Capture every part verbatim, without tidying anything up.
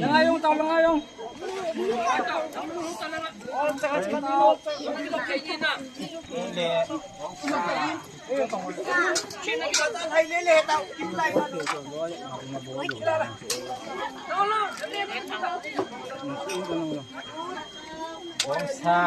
Langa jong tao, langa jong. Bongsa.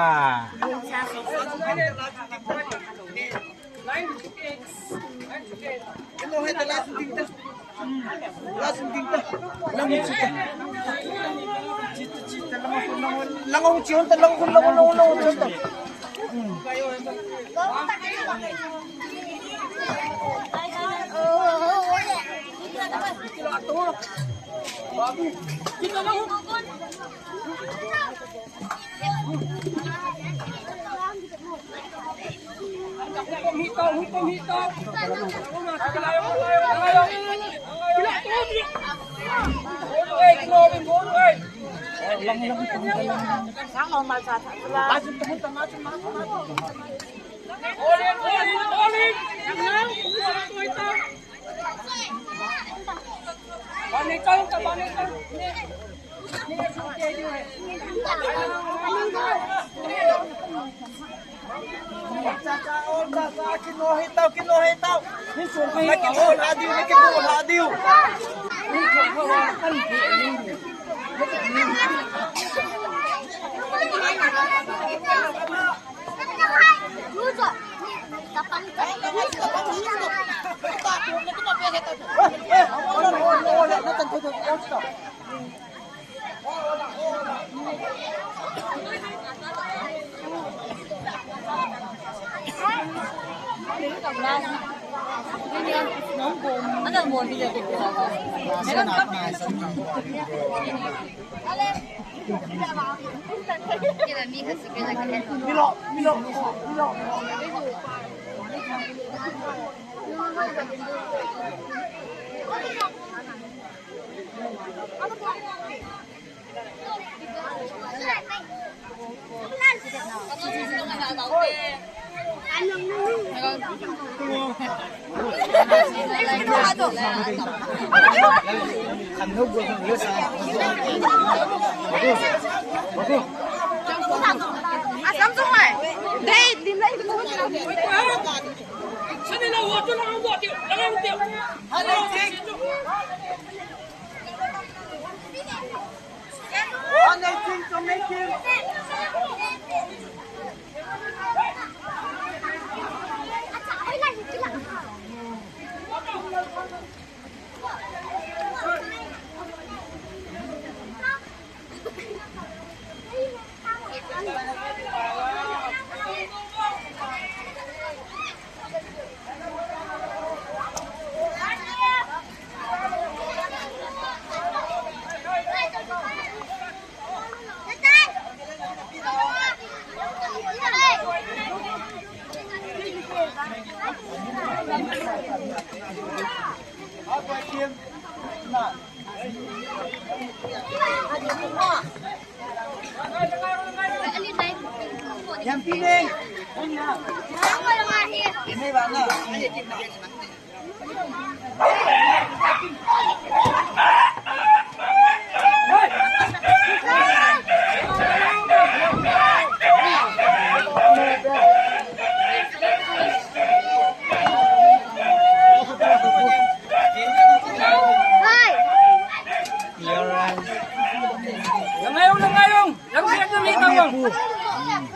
Langayong, langayong. Langayong, langayong.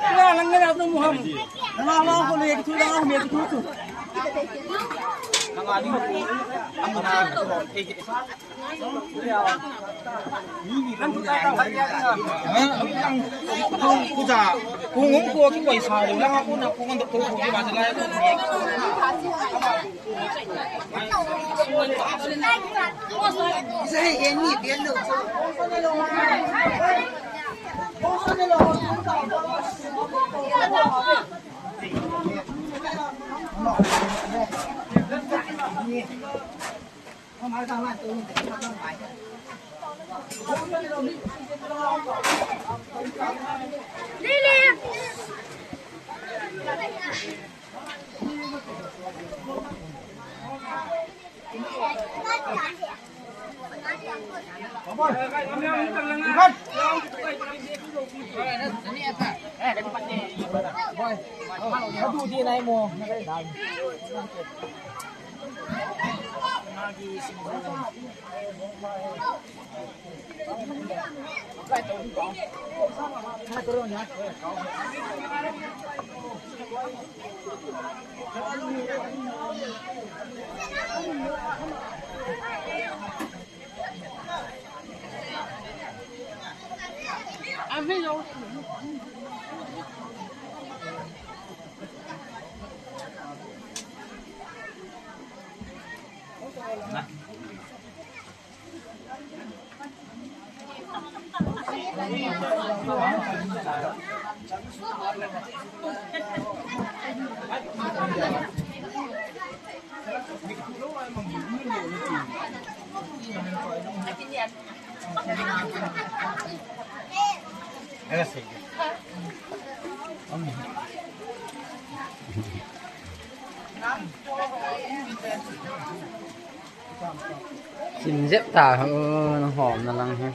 Langayong, langayong. Sim jep ta ho, na hom na lang ho.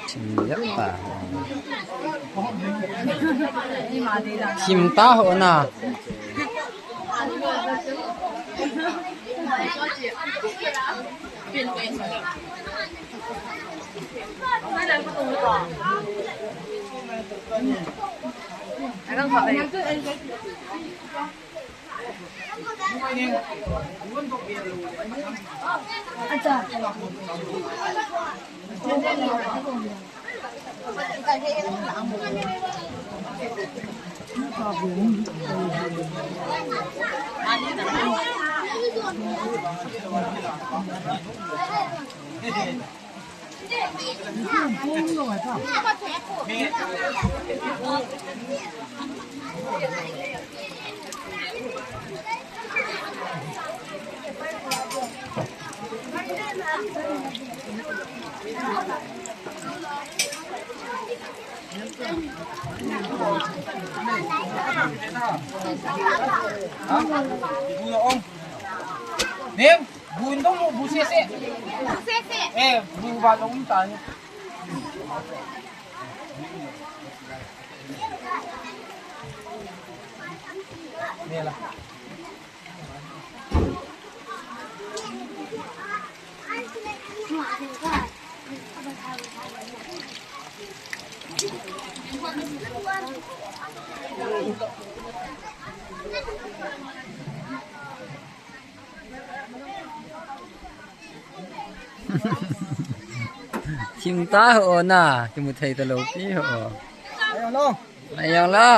Sim jep ta. Sim ta ho na. Ning, bu in dong, bu sese. Bu sese. Eh, bu ba dong ta ni. Ni la. Thim ta ho na, kimu thei ta lou pi ho. Ai, ang lo. Ai, ang lo.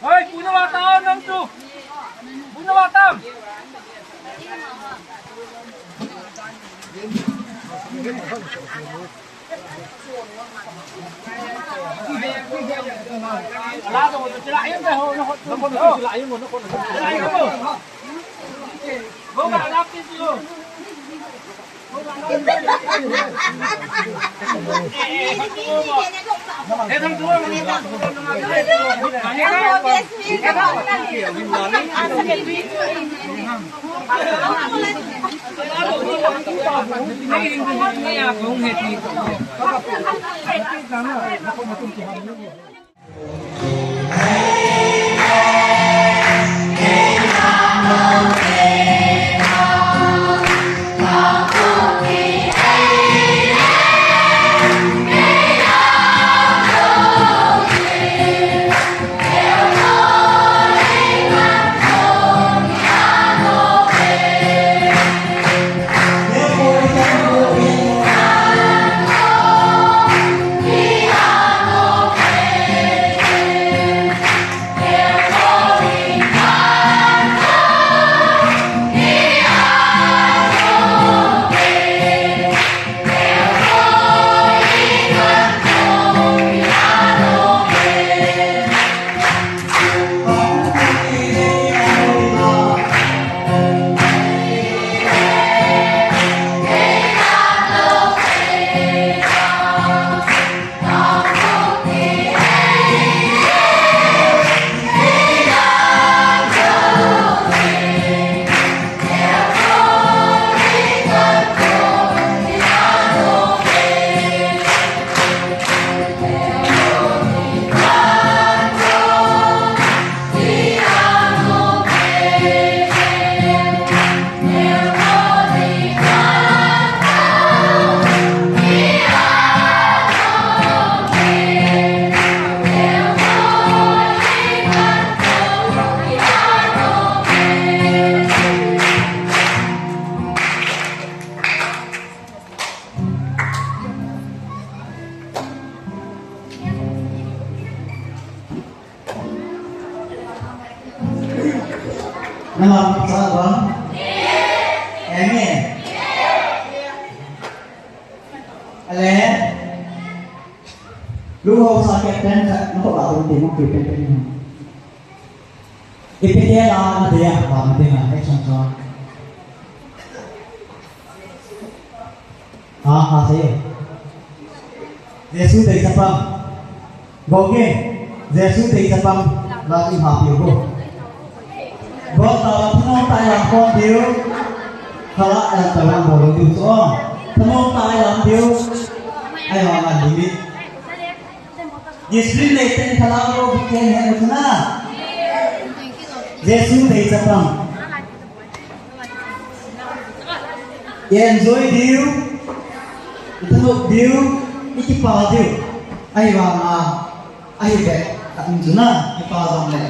Hei, puna wa tam nang chu. Puna wa tam. Nalam sa ba? Amen. Ale. Lu ho sa ke pen sa, no ba ru ti mo ke pen pen. Ipi ke la na de ya ba na de na, action song. Ha, ha, seiyo. Jesu dei chapang. Bol ke. Jesu dei chapang. La ti ha pi ko. Bol ta la thanom tah in bol diu. Khala la ta la bol diu so. Thanom tah in diu. Ai ha la diu. Discipline nei ten khala ko bi ken he ko na. Jesu dei chapang. I enjoy diu, i thanop diu, i kipa diu. Ahivanga, ahi ve, ka um chu na, kipa jong le.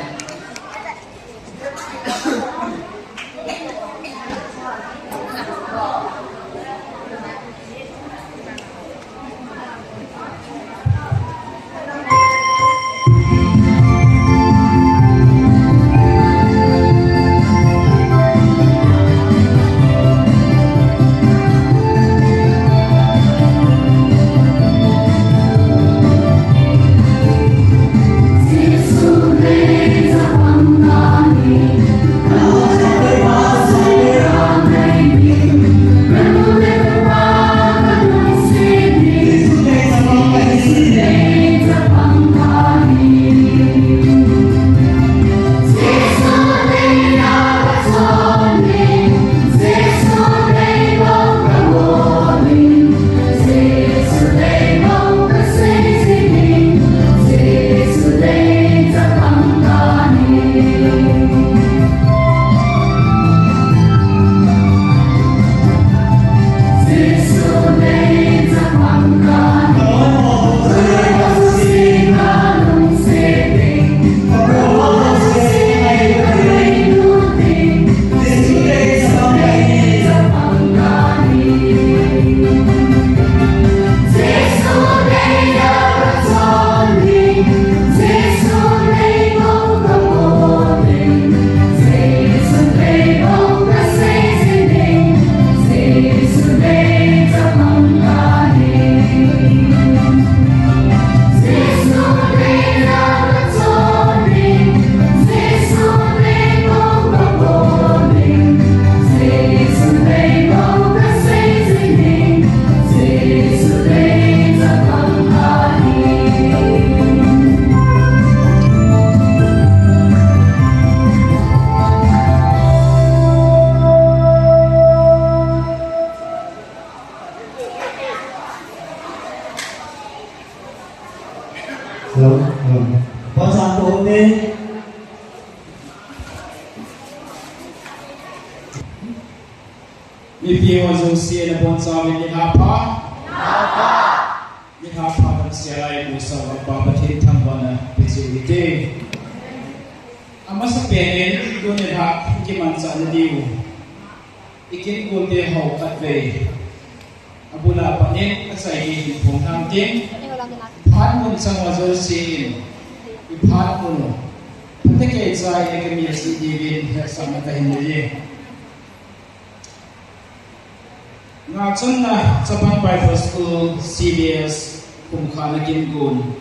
Mipi ho jouse nabonchauvin nilhah pha. Nilhah pha. Nilhah pha. Tamsel a imusah uva Pa Pathen thangvahna pecheh u hite. Amasapen in tuni nilhah ikimanchah nadiu, ikingolte ho khatvei abul a pat in achai ding hin phong tang ting. Phat mun chang uva jouse in iphat mun u phatechan ikamilsih diuvin hetsahna kahin nei e. Ngaichonna Chapang Bible School, C B S, Kumkhana Kingun.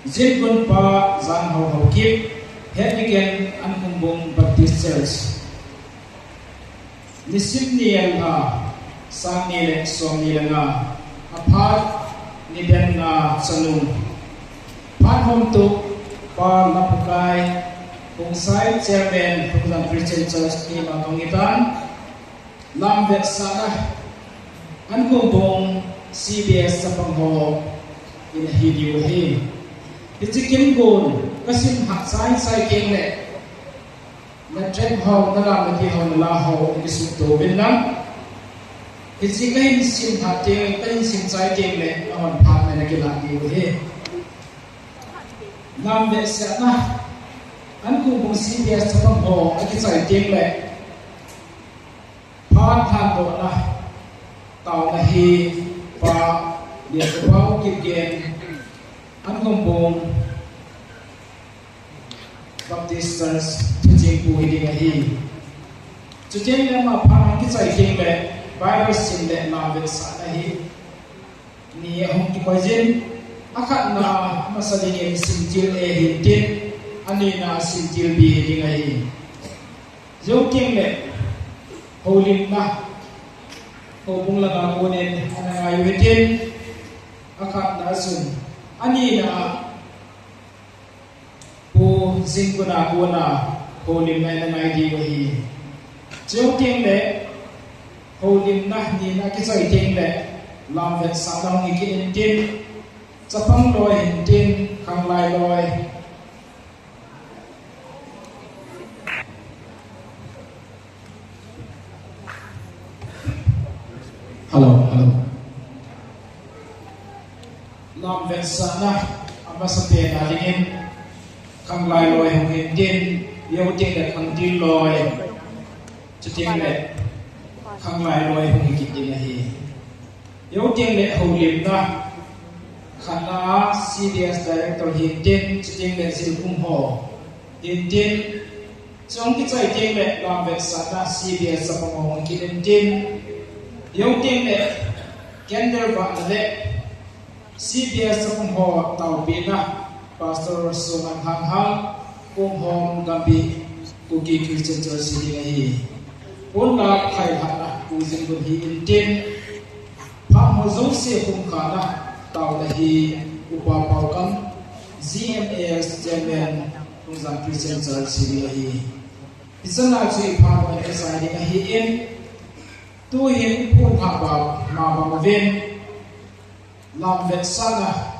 Jingun pa Janhao Haokip, Head Deacon, Ankhumbung Baptist Church. Nisim ni a lha, sang ni le som ni le nga, aphat nidan nga chanu. Phat homtu Pa Lampukai Khongsai, Chairman, Lhungjang Christian Church, keima tong itan. Lam vetsahna, Ankhumbung C B S chapang ho in ahi diu ahi. Hiche kingun kasim lhah chai chai teng le, na track ho, na lam na ti ho, na la ho, nakisuhto uvin lang. Hiche kahin sim lhah teng, kahin sim chai teng le, nahon phat na nakilah diu ahi. Lam vetsahna, Ankhumbung C B S chapang ho akichai teng le, phat lhandohna taona hi Pa Lianpao Kipgen, Ankhumbung Baptist Church, Thucheng pu hiding ahi. Chuteng le ama phat hung kichai teng le Bible sim le lam vetsahna hi ni ahung kikoi jin, akhatna amasa dingin simtil A hintin, anina simtil B hiding ahi. Jou teng le houlimna, houbung langa konin ana ngai u hitin, akhatna a chun, anina a Pu Jingkuna kona houlimna ana ngai diu ahi. Jou teng le houlimna nina kichai teng le lam vetsahna hung hi kit intin, chapang loi hintin, khanglai loi. Hello, hello. Lam vetsahna amasapen a dingin khanglai loi hung hintin, jou teng le khangtil loi, chuteng le khanglai loi hung hi kit ding ahi. Jou teng le houlimna, khatna a C B S Director hintin, chuteng le jilkhum ho hintin, chuteng kichai teng le lam vetsahna C B S chapang ho hung kit intin, jou teng le candle vahna le C B S chapang ho taopehna, Pastor Songan Hanghang, Konghom Gambi, Kuki Christian Church hiding ahi. Ponlap khailhahna Pu Jinggun hi intin, phat ho jouse khumkhana taona hi Upa Paokam, G M A S Chairman, Lhungjang Christian Church hiding ahi. Hichan a chu iphat ho ana kisai ding ahin, tuhin iphonlhah bap ma bang uvin, lam vetsahna,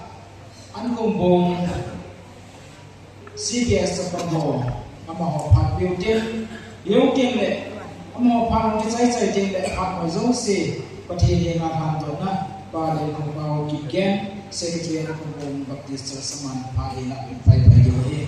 Ankhumbung C B S chapang ho, amaho phat peh u tin, jou teng le, amaho phat hung kichai chai teng le, phat ho jouse Pathen henga lhandohna, Pa Lianpao Kipgen, Secretary, Ankhumbung Baptist Church, aman phat henga paipai diu ahi.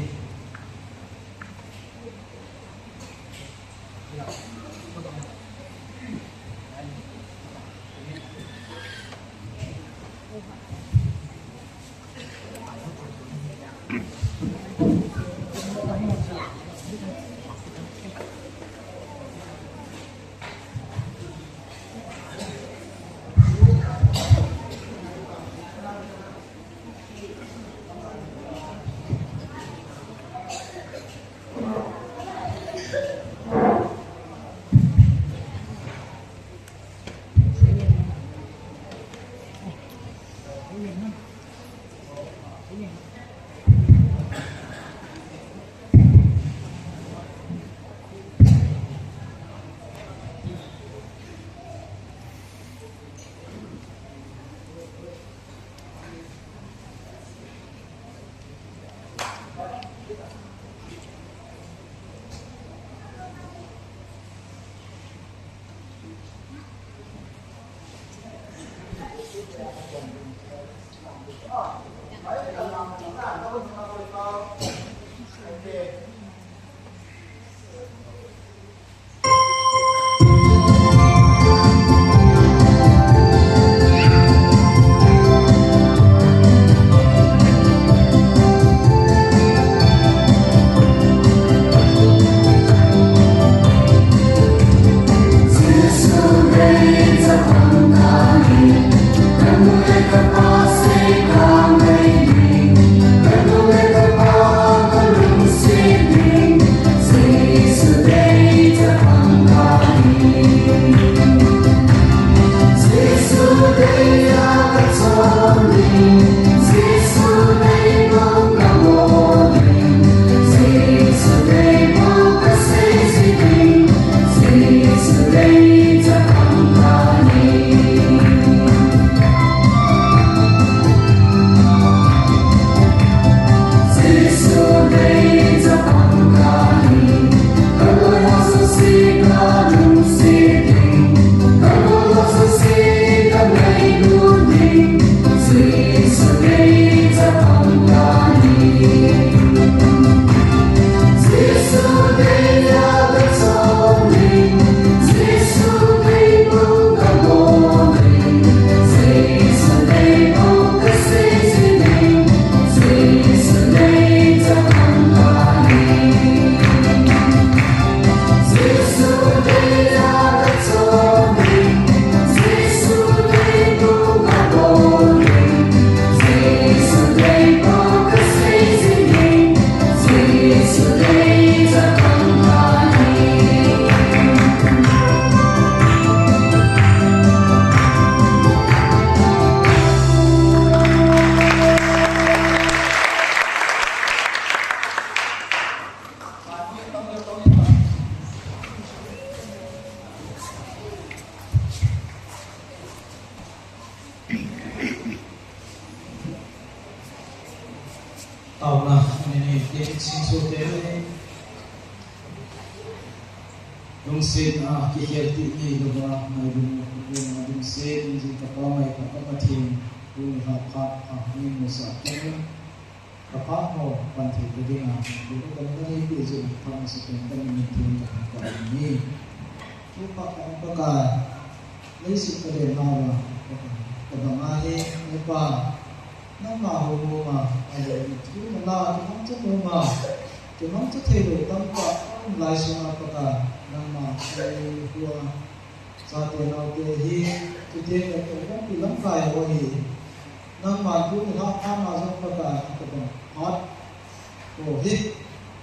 Taona, nini tin singso te ni. Lungset a kikhel ti ni lo ba, mai dum ko na lungset ni ji ka pa mai ka pa Pathen, tu ni ha pha pha ni mo sa ke. Ka pha ho pan thei ka ding a, tu ka kan ka ni pi ji pha ma sa ken ka ni min thei ka pa ni. Tu pa ka pa ka. Leiset ka le na wa, ka ba ma he, ne pa. Nangma ho mo ma, a le ni thu na la, tu mang cha mo ma. Kemangcha thei lou tamtah um lai sunga Pakai, nangma thei hua, chate naote hi, chuteng le tongkam pi lamkai ho hi, nangma tuni lhah phat na jong Pakai, tobang phat ho hi,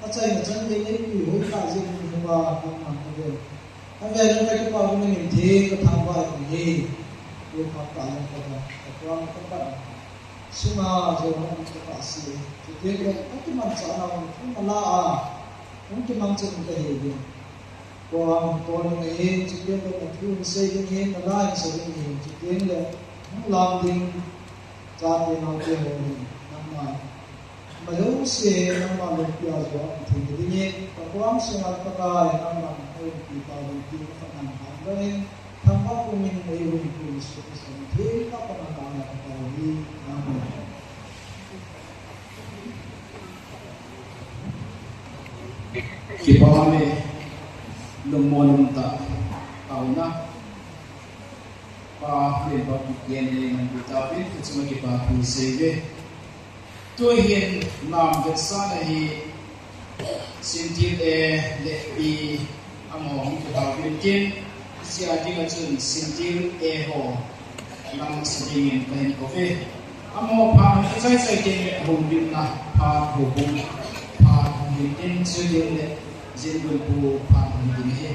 achaina chan gei neipui hoitah jeh in hung uva, nangma navel, navel in kakipah uvin, namin theng kathangvah uvin ahi. Lungkham tah jong Pakai, kapuan kapat sunga jong hung um tokah se. Chuteng le, akimanchah nau, hung ala a, hung kimangcha ding kahi ding. Koi hung tol ding ahi, chuteng le, nathu hung sei ding ahi, nala hung sei ding ahi, chuteng le, hung lam ding, chate naote ho hi, nangma, mai ho se, nangma lungpi a jong hung theng ding ahi, kapuan sunga Pakai, nangma, hung pi pa ding ti, ka nang hang ding ahi. Thangvah pumin eihon Jesu Christa min theng tah a panna tah a ka tao hi. Amen. Kipa le lungmon um tah taona. Pa, Pu Lenpao Kipgen le nang pu tapin, kachunga kipa thu sei ve. Tuhin nam vetsahna hi Sintil A le B amaho hung kitao uvin tin, hiche a dinga chun Sintil A ho lam sa dingin kahin kouve. Amaho phat hung kichai chai teng le hung uvin na phat ho bung phat hung uvin tin, chuteng le Jingun pu phat hung uvin ahi.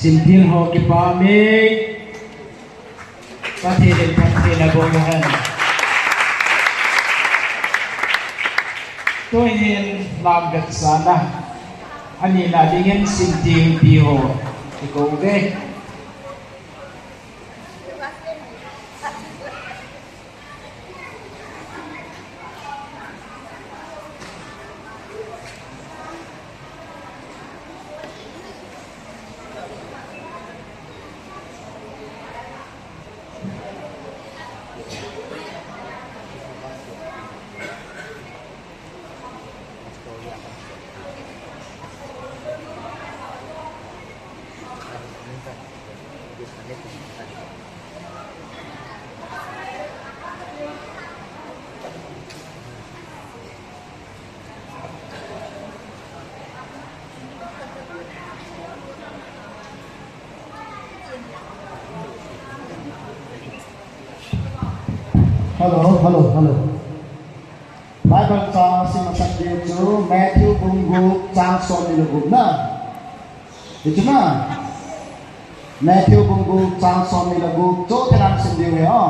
Simtheng ho kipah e. Pathen in phatthei naboh hen. Tuhin lam vetsahna anina dingin simthengpi ho kikou uve. Hello, hello, hello. Bible chang sim masat diu chu Matthew bung gup chang somni le gup na. Hichu na. Matthew bung gup chang somni le gup chu thelan sim diu ahi o.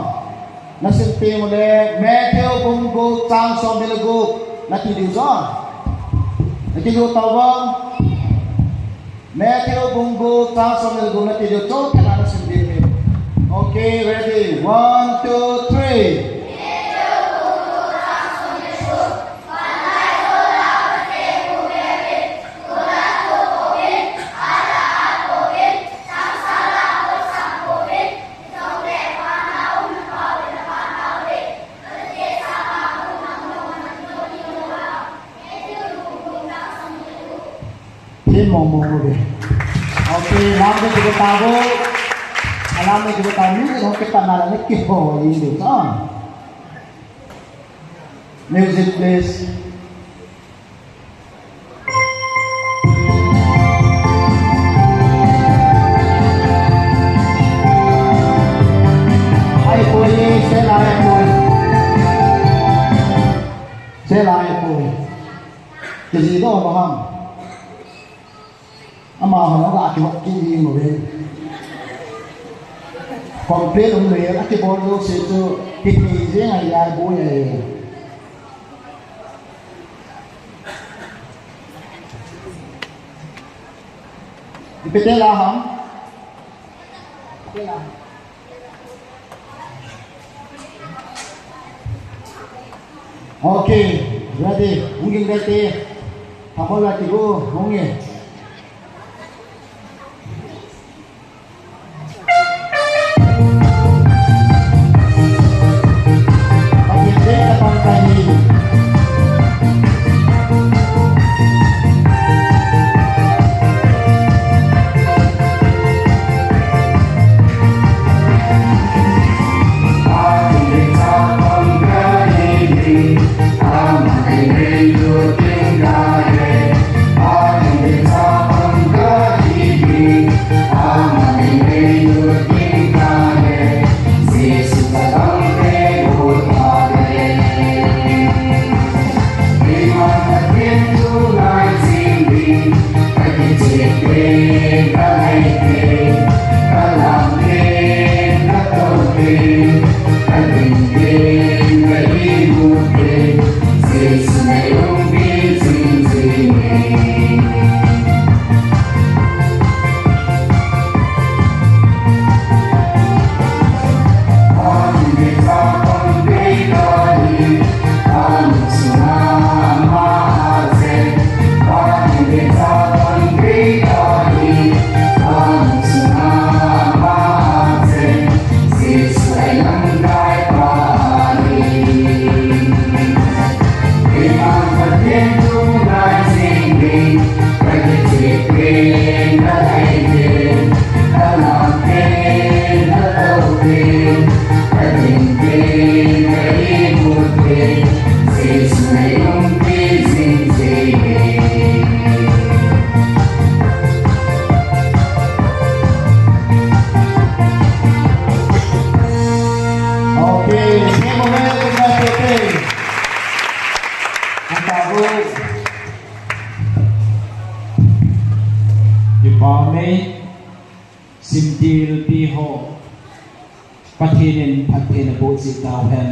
Na sim peh u le Matthew bung gup chang somni le gup. Na ti diu chu. Na ti diu tao bang. Matthew bung gup chang somni le gup na ti diu chu thelan sim diu ahi. Okay, ready. One, two, three. Thim mong mong uve. Okay, lam ding kibo tauvo. Alam ding kibo tauvo. Music ho kipat na la ni kiho yin ding sa. Music, please. Ahipoi, sela ahipoi. Sela ahipoi. Kijih doh lou ham. Amaho jong ga kihot kit jing uve. Complain um le, akibol jouse chu kithei jeng ahi, abu ahi. Ipi ti la ham? Okay, ready. Hung ging ready. Thamol la ti go, hung e. Okay, give a round of applause. Ang tao. Kipa mai, simtilpi ho, Pathen in phatthei naboh cheh tauhen.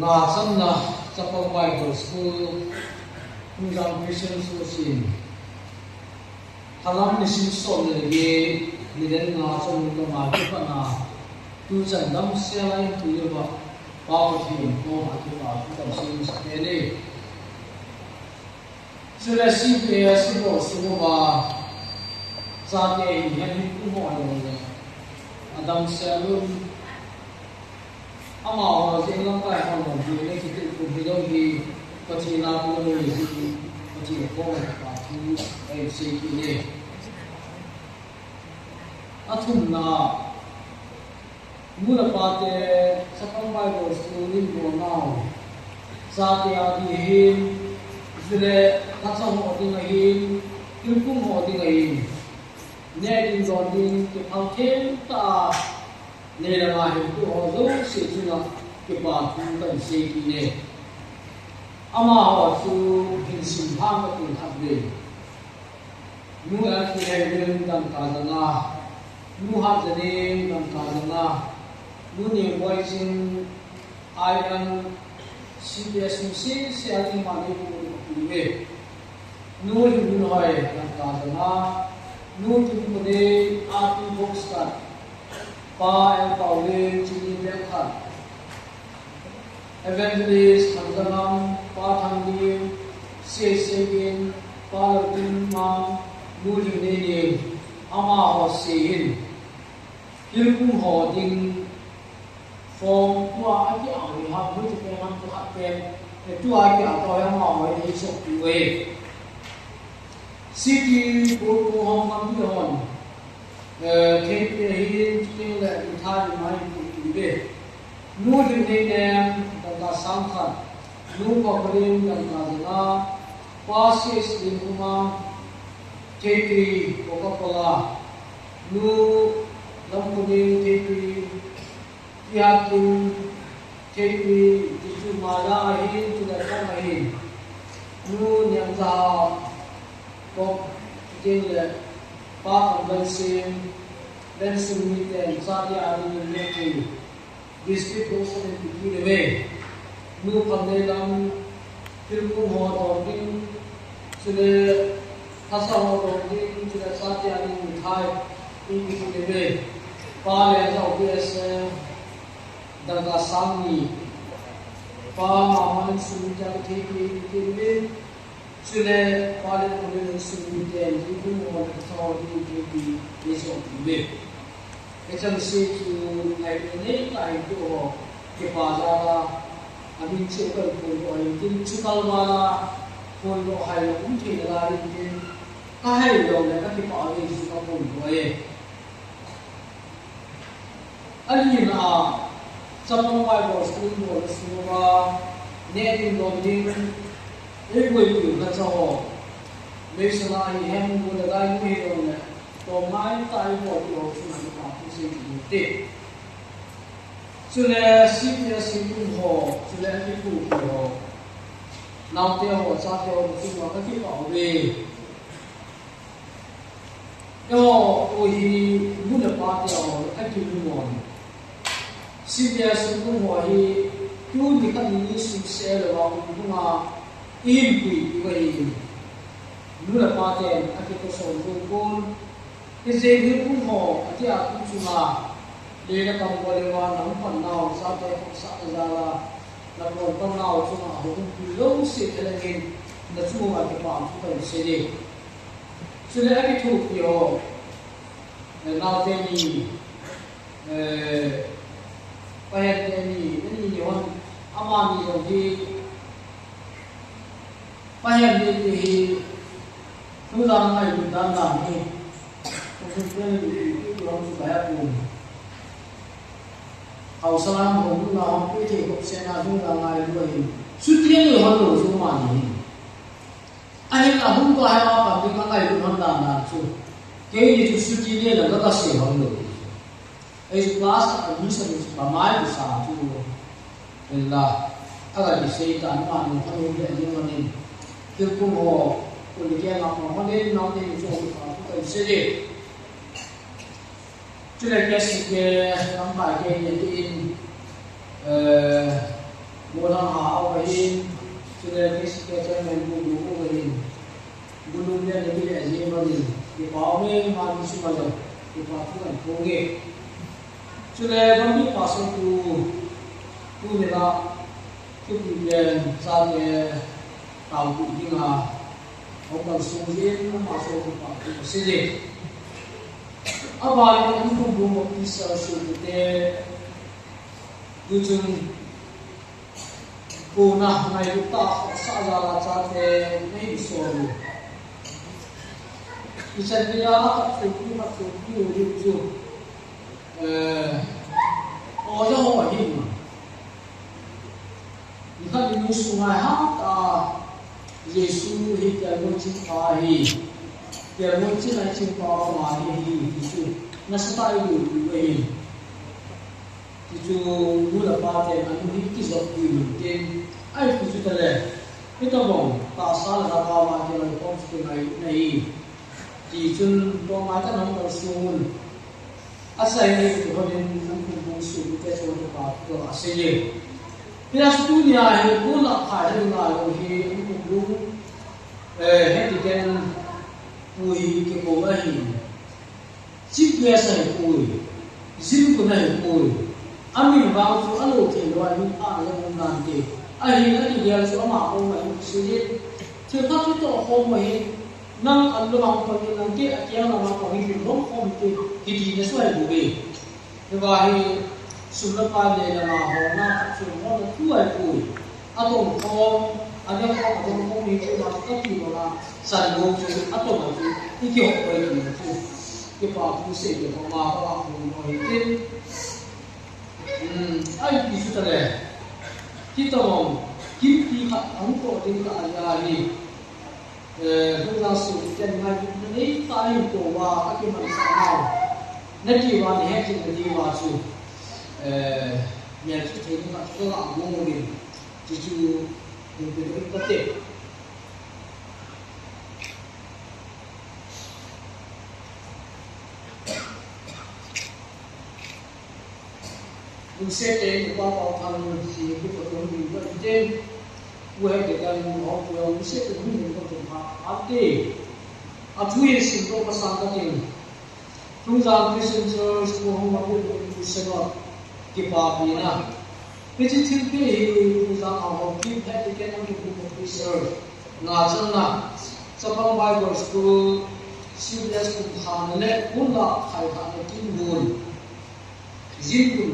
Ngachanna Chapang Bible School, Hungdam Christian Association, Thalam nisim som le li, nidan nga chun kama kipana, tuchan damsel a eipui uva, Pa Pathen koma kipathu kahin seiyin sah e. Chule C P S i bol sung uva, chate hihen hi kum ho jong le, adamsel un, amaho jeng lamkai ho jong le, kitilkhou hi jong hi, Pathen a kon u ahi, Pathen koma kipathu kahin sei kit e. Athumna, Nu le pate, Chapang Bible School in bolnau, chate a ding ahin, chule lhacha ho ding ahin, thilpum ho ding ahin, neh ding don ding, kiphal thei tah a, nei le gou hintu ho jouse chunga kipathu kahin sei kit e. Amaho chu hin simlhang kate khatvei. Nu L T Helen dangka janga, Nu Hatjanin dangka janga, Nu Nengboiching, I M C P S, Nu C C L in mani pu pu ve. Nu Lhinminhoi dangka janga, Nu Tumpunei, R P Bookstart, Pa L Paulin, Chini Bengkhat, Evangelist Thangzangam, Pa Thanglim, Seiseigin, Pa Laltinmang, Nu Lhingneineng, amaho sei hin. Thilpum ho ding form tua aki-ah hi ham, hoi ti pen ham tu khat pen, eh, tua aki-ah tau hi amaho hi sohtu e. City Board Kong Hong Kam Pi Hon, eh, K P A hi, chuteng le, Mithai Limhai hi, ti ve. Nu Lhingneineng, dangka Sangkhat, Nu Papalim Dangka Jana, Pa C S Lim Uma, K P Coca-Cola, Nu Lamkuning K P Kihakim, K P Tichu Mala ahin, chule kong ahin, Nu Niangjaha, Kok, Kiting le, Pa Kambansim, Bensim miten, Satia Amin, Neti, District Council in Piti le ve. Nu Phanleilam, Tilkung ho dong ding, chule Thasa ho dong ding, chule Satia ding mithai in Piti le ve. Pa le Jao P S, Dangka Sangni, Pa Mama in Sumita K P in Piti le ve. Chule, pa le pu le sum ni ten, ni pu mo le tho ni ke pi, ni so pi ve. Ke chang se chu, ai ni nei ta ai tu ho, ke pa ja la, a min che ko ko ko ai tin chu kal ma la, ko ko hai lo um che la ai tin, ka hai lo le ka ke pa ve chu ka ko ko ai. Alina a, chapang Bible school bol a sunga, ne ding don ding, ei boi tu ka cha ho. Mei sana hi hem bol a dai mu hi don le, to mai tai bol tu ho chu na pa tu se tu te. Chule C P S hi tu ho, chule ki tu ho. Nau te ho, cha te ho, chu ma ka ki pa ho ve. Eiho, tu hi, nu le pa te ho, a ki nu mo. C B S nu ho hi, tu ni khat ni ni sum se le wa, nu ma, in pui, tu ka hi. Nu le pa te, a ki to so, tu kun. Ki se ni nu ho, a ti a tu chu ma. Le le kam ko le wa, na pan na ho, sa te ko sa te ja la. Na ko pan na ho, chu ma, ho, tu lo se te le ngin. Na chu ma ki pa, tu ka se le. Chule a kithopi ho, eh, naote ni, eh, pahente ni, ani ni hon, amani jong hi, pahente ni hi, tu la ngai lu dan dan hi, tu tu tu ni, tu tu hon tu kaya pu. Hausa lam ho, tu la hon, tu te hop se na, tu la ngai lu hi. Suti ni hon lo, su ma ni. Ahin ahung tua hi a pan ding a ngailut hon dan dan chu. Keini chu suti le la ka se hon lo. Ei class a admission chu pa mai sa chu. Ella. Aga di sei ta ma ni pa ni le ni ma ni. Kil kum ho. Kul ke ma ma ho le na ni chu pa ku kai se le. Chule K C K lamkai keini tin, eh, Molang ha au ka hin, chule K C K chairman bu bu bu ka hin, bu lu le le le ji ma ni, ki pa me ma ni su ma le, ki pa tu kan ko nge. Chule dam ni pa so tu, tu ne la, Thupi pen chate tao pu dinga, hong kal sung jin, ama so pu pa pu si jin. Ama ni an pu bu mo pi sa su pu te, tu chung pu na ngai pu ta sa ja la chate nei so lu. Pi sa ni ya ka su pu ma su pu lu ju. Eh, o ja ho hin. Nikhat ni sungai ha ta Jesu hi kelngoi ching pa hi. Kelngoi ching ai ching pa ma hi hi hi chu. Na sa ta i lu lu hi. Hi chu nu le pa te an hi ki jok ki lu tin. Ai ki chu ta le. Hi ta bong ta sa la ta pa ma ki lo ko chu ngai nai. Ti chun to ma ta nong ta su mun. A sai ni tu hon in an kum bung su te chu pa to a se ye. Pia stu ni a hi ku la kha he nga lo hi an kum bung, eh, he ti ken pu hi ke ko a hi. Chi ke sa hi pu hi. Zin ku na hi pu hi. A min vang chu a lo thei lo a min a le mun nan te. A hi na ti dia chu ama ko ma hi se ye. Thil khat chu to ko ma hi. Nang an lo mang pang in nang ke a kiang lam a pang in lo khom te, kiti na suai bu ve. Hiva hi sum le pai le lam a ho na khat sum ho na tu ai pui. A tong khom, a ne khom, a tong khom hi chu ma ka ti lo na san lo chu a tong a chu i ki hok pai ti na chu. Ki pa pu se ki ho ma ka la pu mo hi tin. Hmm, ai ti chu ta le. Kitobang, kimti khat ahung toh ding tah ahi. Eh, hung jang sung ken ngai na nei ta in ko wa, akimansah nau. Na ki wa ni het na di wa chu. Eh, melchih thei ni khat ko la mo ni. Chu chu, hung pe ding ta te. Lungset tah in Upa Paothang hi kipa tong ding ka ite. Pu he ke kan ho pu lungset tah in hung ding ka tum ha ate. Athu in sim to ka sang ka ting. Thungjang Christian Church, Pu Hung Mapu Pu Senot, kipa pina. Hiche thilpeh hi Thungjang a ho ki he ke kan pu pu pu sir. Nga chang na. Chapang Bible School, C B S kum khan le kum la khai khan le kin bun. Jin kum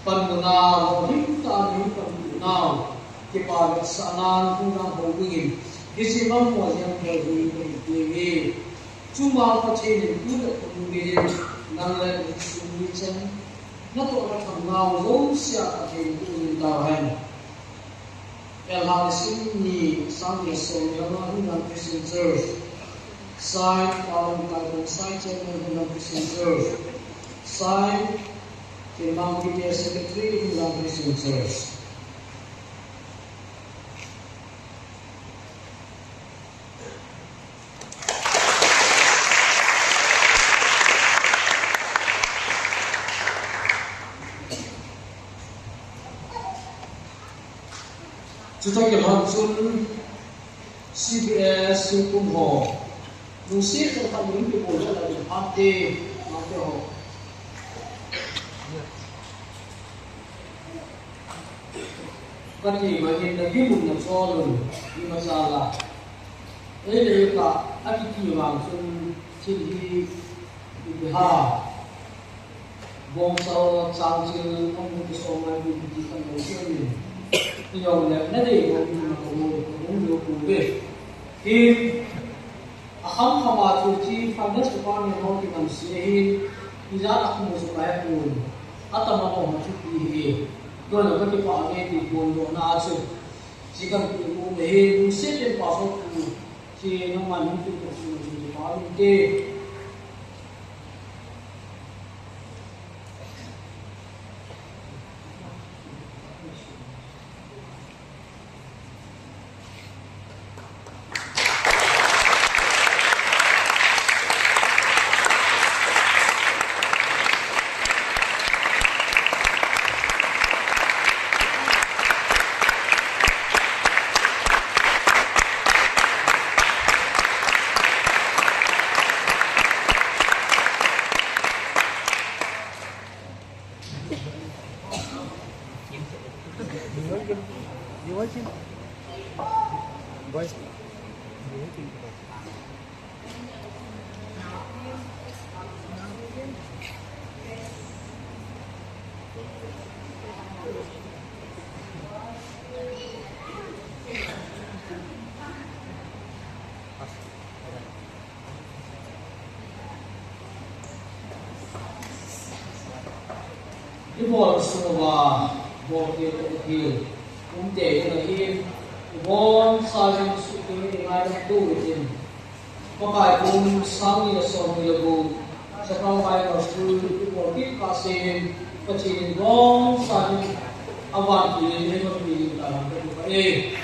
panmuna, ro hing ta ni panmuna, kipa le sa nan kum na ho win. Hiche mang mo jang ho win ni ni. Chuma Pathen in tu le kum ni nang le ni sum ni chan. Na to na tham na lo sia Pathen tu ni ta hen. Elhang Sim ni sang ni som ni lama Hungnan Christian Church. Sign, Palam Kaibong, sign, Chairman Hungnan Christian Church. Sign, Kimang P T S Secretary Hungnan Christian Church. Chuta kilhon chun C B S Singkum ho. Lungset tah in kibol le la ding phat te, ma te ho. Kati ma hin na gimun na cholun, ima cha la. Ei le ka, akiti vang chun thil hi, ipi ha. Bong sao chang chil, amu ki so mai bu ki kan lo sian ni. Ti yong le, na dei bong ni ma ko mo, ko mo lo ku ve. Ki, a kham kham a chu chi, finance department ho ki kan si hi, i ja a ku mo su kai ku. A ta ma ko ma chu ki hi. Ko na ka ki pa ne ti ko lo na chu. Chi kan ku mo me hi, mu se te pa so ku. Chi na ma ni tu ko su ni pa ni te. Ibol suwa, bol ke to hil, um te na hi, ibon sa jin su ke ni ngai da tu jin. Pakai kum sang ni le som ni le gup, Chapang Bible School, ibol kit kah sen, Pathen in bong sa ni, avan pi ni, avan pi ni, ka lam ka tu ka e.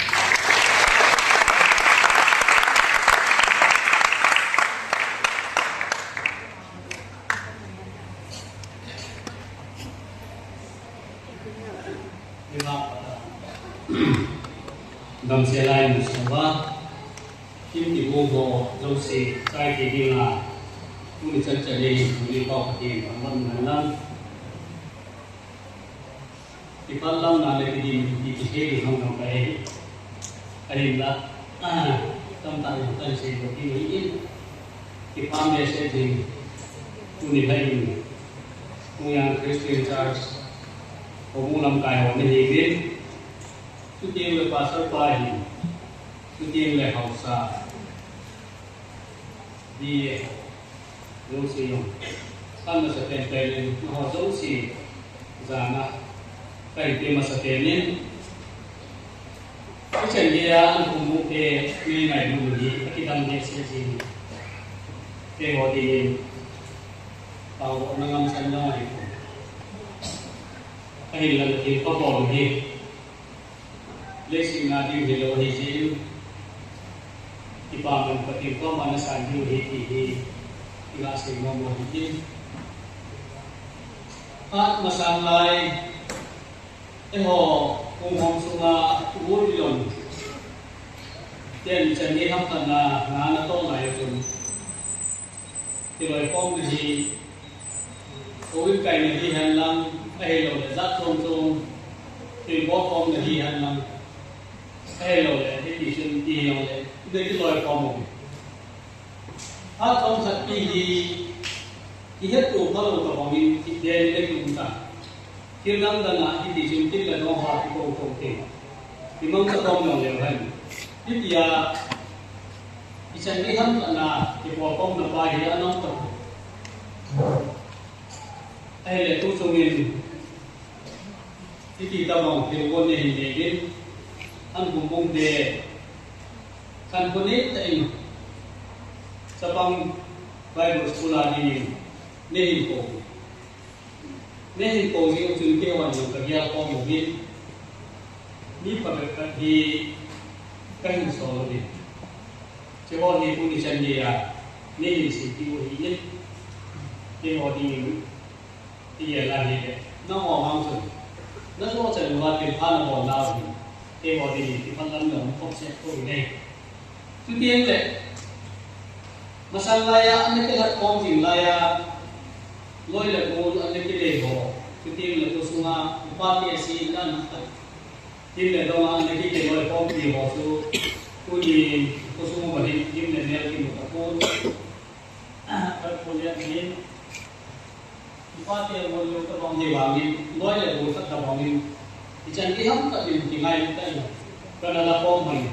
Damsel lai musuva, kim ti bu ho, jouse, chai ti dinga, tuni chan chan le, tuni pau ka ti, bang bang nan nan. Kipat lam na le kidim, ki, ki, ki, ki, hong, hong, kai. Ahin la, ah, tam ta, tam ta, sei, ko, ki, ki, in. Kipa message in, tuni hai in, Thungyang Christian Church, Houbung lamkai ho na hi in, chuteng le pastor pa hin, chuteng le haosa, D A, jouse jong, san masa pen pen in, nangho jouse, jana, kai te masa pen in, Hichan geiya an khumbu te nei ngailu hi akidang behseh jin. Keiho dingin pangbohna ngamsan jong ahi. Ahinla thil phabol hi leiset a ding hilou ahi jeh in, kipaman Pathen koma nasan diu ahi ti hi iga sei nom u ahi. Phat masang lai, eiho hung hom sunga u Lhon ten chan ni ham khat na, na natoh lai a chun, kiloikhomna hi, uvin kaina hi henlang, ahilouleh jat chom chom, thil bolkhomna hi henlang, ahilouleh hiti chun ti hijongle, nei kiloikhom u. Phat chomkhat pi hi, kihetto phalou tobangin, kidel le kium ta. Thil dang dang a hiti chun thil le dong ho kikou tou te. Kimang tapon jong leu hen. Hitia, ichan gei ham khat na, kibolkhomna pa hi ana um tapoi. Ahile tu chungin, hiti tabang thil gon nei hin nei uvin, an khumbu te, khankho nei tah in, chapang Bible School a dingin, nei hin kou. Nei hin kou jeh u chun keiho jong kagel khom uvin, mi phabep khat hi kahin sol uvin. Hicheho hi tuni chan geiya nei hin seipeh u ahin, keiho dingin igel a ahile, nangho vang chun, najo chan uva thilpha nabol nau hin, keiho dingin kiphatlam jong um khomseh tou ahi. Chuteng le, masang laiya ana kilhat khom jing laiya, loi le gol ana kilei ho, chuteng le khosunga upa tehse ana um khat, thil le donga ana kikiloikhompi ho chu, tuni khosung uva hin lim le mel kimu tapon. Khat pu le hin, kipate ngol lou tabang hi vangin, loi le gol khat tabangin, ichan gei ham khat in kingailu tah in, kana la khom mai.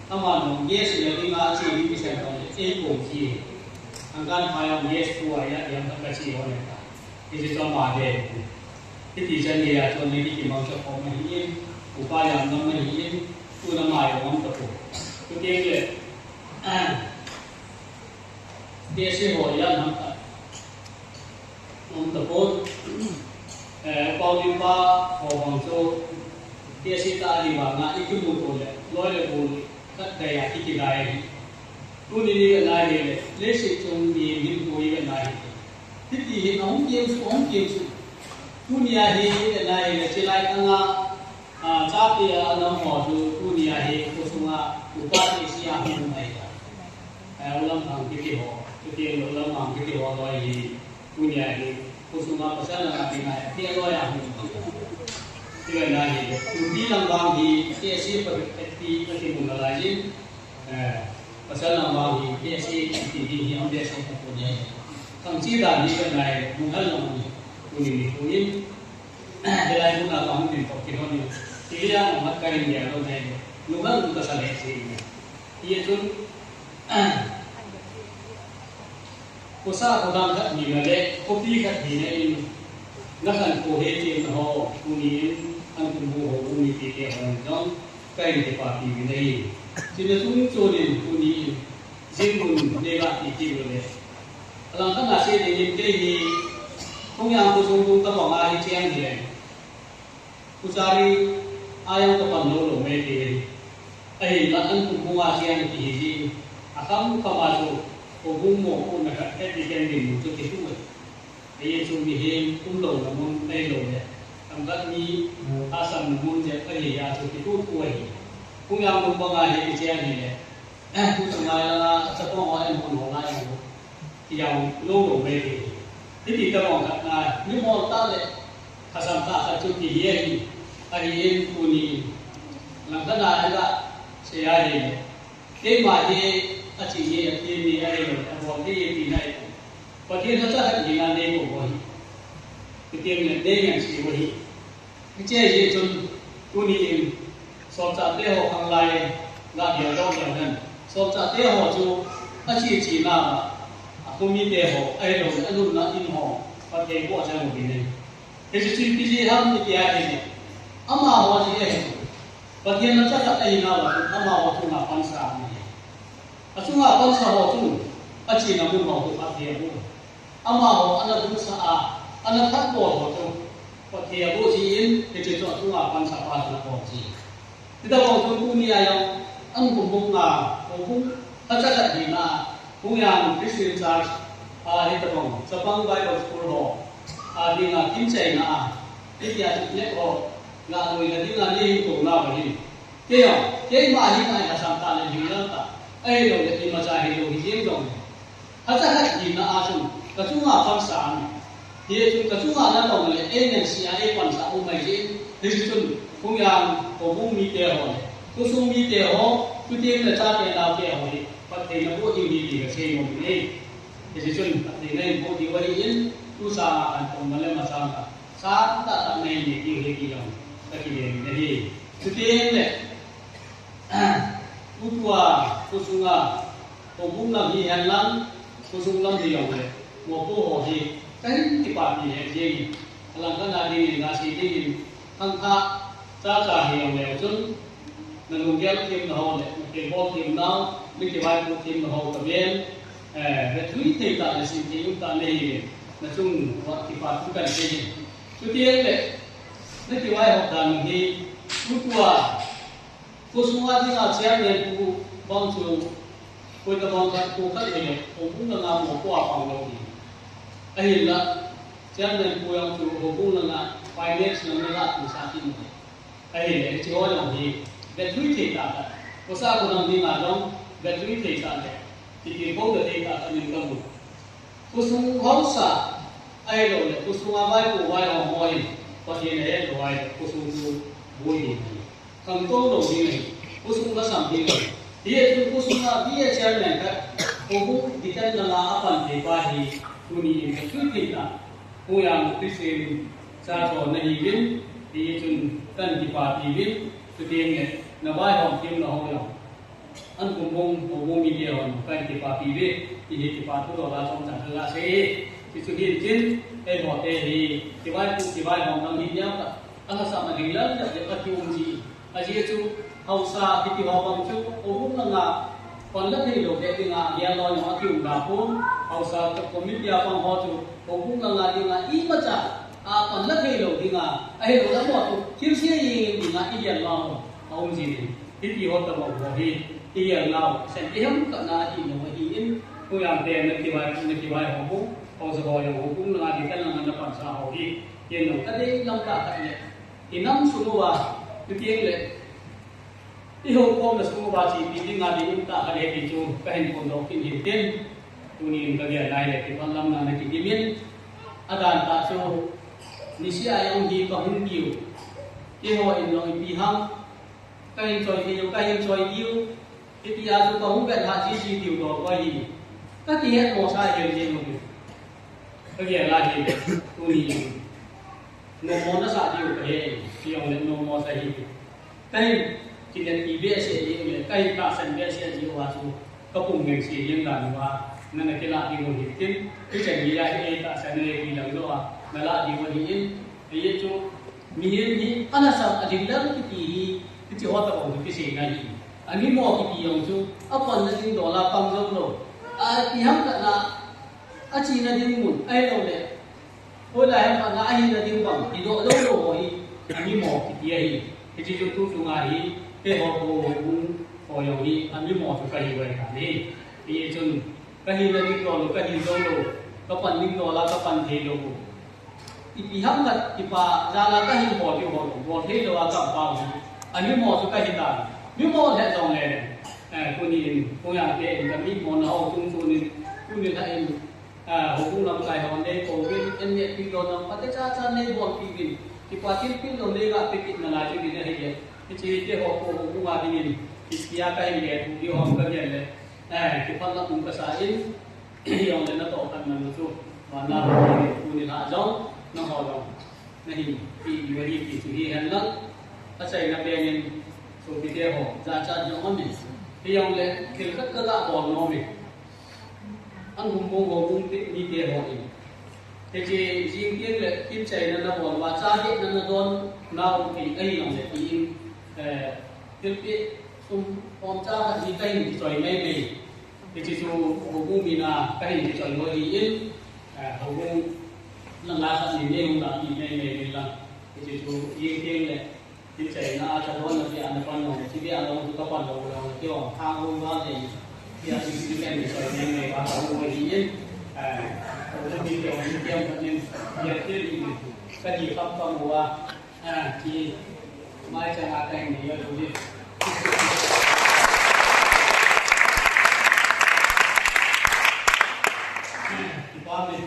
Ama jong guest le dinga ache ding kisei tah le, eikou ji. Angkan phai a guest pu a ya, yang khat kache ho le ta. Hiche chu ama de. Hiti chan geiya chu ana kikimangcha khom ahin, upa jam ngam ahin, tuna ama jong um tapoi. Chuteng le, tehse ho jat ham khat um tapon, eh, Paolim pa ho vang chu, tehse tah ahi vanga, ikimuto le, loi le gol khat geiya ikidai ahi. Tuni ni ivet na hile, leiset chung mi hinkho ivet na hile, hiti hi ahung kemsuh, ahung kemsuh. Tunia hi ivet na hile, chilai tanga, a, chate a ana um ho chu, tunia hi khosunga upa tehse a hung um ahi. A, Ulamthang kiti ho, chuteng le Ulamang kiti ho loi hi, tunia hi khosunga pasal langa dinga hi, tia loi a hung um ahi. Ivet na hile, nupi lang vang hi, tehse phabep pi akimu nalai jin, eh, pasal lang vang hi, tehse kiti hi, hi um behseh tapon ahi. Khangchi dan hi ivet na hile, lunghel lang hi, tuni nikho in, hilai mun a kahung ding toh kilhon in, tilian amat kahin gel lou ahi, lunghel um kasa lheh jeng in. Hijeh chun, khosa khodang khat hina le, khopi khat hina in, nakhankho hetthemna ho, tuni in, an khumbu ho, um mipite hon jong, kahin kipapi uvin ahi. Chuna chung chon in, tuni in, jing mun neiga ti kit uleh, alangkhat a sei dingin kei hi, Thongjang khosung tung tabanga hicheng hileng, Kachari a jong kapan lou lou mai thei. Ahinla an khumbu a cheng ti hi jin, akham kham a chu, khohung mopohna khat, kei ti ken dinmun chu kitoh e. Hijeh chun mihem umlouna mun ahilouleh, tamkhat mi asamna mun jep ahi a chu kitoh thou ahi. Thongjang mun banga hi kicheng hile, tuchung lai langa chapang ho ahin hon ho lai ho, kijao lou lou mai thei. Hiti tabang khat na, mihol tah le lhasam tah khat chu kihi ahi, ahin tuni in, langkhat na iga sei ahile, keima hi achi hi, athim hi ahilou, abol thei hi tina ahi. Pathen lhacha khat hina neikou u ahi. Kitiem le nei ngansei u ahi. Hiche hi chun, tuni in, solchahte ho khanglai, ga gel doh gel hen. Solchahte ho chu, achi chi na, akhomite ho, ahilou le, alutna in ho, phatthei boh chang uvin ahi. Hiche chu ipi jeh ham iti ahile, amaho jeh ahi. Pathen na chakhat ahi nau a chun amaho chunga pansa ahi. Achunga pansa ho chun achena mun ho chu phatthei aboh. Amaho ana dungsa a, ana thatbol ho chu phatthei aboh jin, hiche chu achunga pansa pa chu ana bol ji. Hitabang chun tuni a jong, an kum bung nga, kum bung, hachakhat hina, Phungyang Christian Church, a hitabang, Chapang Bible School ho, a dinga kimcheina a, hitia chu nep ho, ngahlui na dinga neihin kou nauva hin. Kei jong, keima hin ai hasam tah le lhinglel tah, ahilouleh imacha hilou hijeng jongle. Hachakhat hina a chun, kachunga pansa ahi. Hichun kachunga natong le, eingansea eipansa um mai jin, hichun, Phungyang houbung mite ho le, khosung mite ho, chuteng le chate naote ho hi, phatthei naboh diu ahi ti kasei nom e. Hichun, phatthei nahin boh diu ahin, tusanga kan pom le machang ka, sangtah tah nahin nei diu ahi ti jong, kakidem in ahi. Chuteng le, tutua, khosunga, houbung lam hihen lang, khosung lam hijongle, mopo ho hi, kahin kipapi lheh jengin, alangkhat a dingin, gasei dingin, khangthah, chacha hijongle chun, nalunggel themna ho le, nathilbol themnau, nakivaipoh themna ho kaven, eh, vetlui thei tah le simthei um tah nahiuve, nachung uva kipa thu kasei e. Chuteng le, nakivaihop dan hi, tutua, khosunga dinga chairman pu bang chu, koitobang khat pu khat hile, houbung langa mopo a pang lou hi. Ahinla, chairman pu jong chu houbung langa finance langa la tusa kit e. Ahile, hiche ho jong hi, vetlui thei tah tah. Khosa khonung dinga jong, vetlui thei tah le, kitilkhou thei tah tah in kamu. Khosung haosa, ahilouleh, khosunga vaipo vaihom ho hin, Pathen ahet lou ahile, khosung chu boi ding ahi. Khangtou lou ding ahi, khosung lhasam ding ahi. Hichun khosunga V A chairman khat, houbung deacon langa apan thei pa hi, tuni in vetlui thei tah, Phungyang Christian Church ho nahiuvin, hichun kahin kipapi uvin, chuteng le, navaihom themna ho jong. An kum bung, houbung mite hon, kahin kipapi uve, ti hi kipa thu dola chomcha kaga sei e. Hichu hinchin, eiho te hi, kivaipoh, kivaihom lang hi diam ka, alhasam a lhinglel jep jep a kium ji. Ajeh chu, haosa kiti ho bang chu, houbung langa, pan la thei lou te dinga, agel lou jong akium da pon, haosa committee a pang ho chu, houbung langa dinga, imacha, a pan la thei lou dinga, ahilou le amaho chu, thilse jeng dinga, igel lou, aum ji in. Hiti ho tabang ho hi, igel nau, sen iham khat na ahi lou ahin, Phungyang te nakivai, nakivaihom u, haosa ho jong houbung langa deacon langa napansa ho hi, ken jong kadei lam tah khat le, inam sung uva, chuteng le, ihoukhomna sung uva chepi dinga ding um tah khat le ti chu, kahin phondoh kit in tin, tunin kagel nai le, kipah lamna nakidim in, adan tah chu, niseh a jong hi kahung diu, keiho in jong ipi ham, kahin choi thei diu, kahin choi diu, hitia chu kahung vet ha jiji diu toh ahi. Kakihet mo sa hel jeng u. Kagel a hi, tuni, nommo nasa diu kahe, hijongle nommo sa hi. Kahin, kihetpi behseh diu le, kahin tahsan behseh diu a chu, kapung lengse jeng dan uva, nana kilah diu hi tin, hichan geiya hi tahsan le kilang lou a, nalah diu ahin, ajeh chu, mihem hi, alhasam a lhinglel kiti hi, hiche ho tabang hi kiseina ahi. Amimo kiti jong chu, apanna ding dol a pang jong lou. A, ipi ham khat na, achena ding mun, ahilouleh. Hoilai ham khat na, ahina ding bang, kidoh lou lou ho hi, amimo kiti ahi. Hiche chu tu chunga hi, keiho houbung ho jong hi, amimo chu kahiu ahitan ahi. Hichun, kahina ding dol lou, kahi jou lou, kapan ding dol a, kapan thei lou. Ipi ham khat, kipa jal a kahin bol diu ho, bol thei lou a kapan u hi. Amimo chu kahitan. Mimo lheh jongle, eh, tuni in, Phungyang te in kamimo na ho chungchon in, tuni lha in, eh, houbung lamkai ho neikou uvin, eihetpi lona phatecha cha neibolpi uvin, kipa thilpeh lou neiga pe kit nalai chu ding ahi e. Hiche keiho houbung a dingin, hitia kahin le, thu diu ham kagel le, eh, kipah lam um kasa in, Hijongle natoh khat man u chu, vana Pathen in tuni lha jong, nangho jong, nahin peh diu ahi ti chu hihen lang, achaina pen in, sopite ho, jachat jong aum in, hijongle thil khat kaga bol nom e, an houbung houbung te, mite ho in, hiche jing teng le, kimchaina nabol uva, cha hetna nadon nau ti ahi jongle, ti in, eh, Pi, um, um, cha ka hi ka hin kichoi mai mai. Hiche chu houbung mina ka hin kichoi lou ahin, eh, houbung lang la ka ni nei hung la ni mai mai mai la. Hiche chu yeng keng le, hiche na a cha don na pi an pan lou, chi pi an lou ka pan lou lou, ki ong khang hung ba le. Pi a chi pi ken kichoi mai mai ba ka hung ahin. Eh, houbung mi ke ong ni kiam ka ni, ya ke ni, ka ni kham kham wa. Ah, ki mai chang a teng ni yo ni. Kipa me,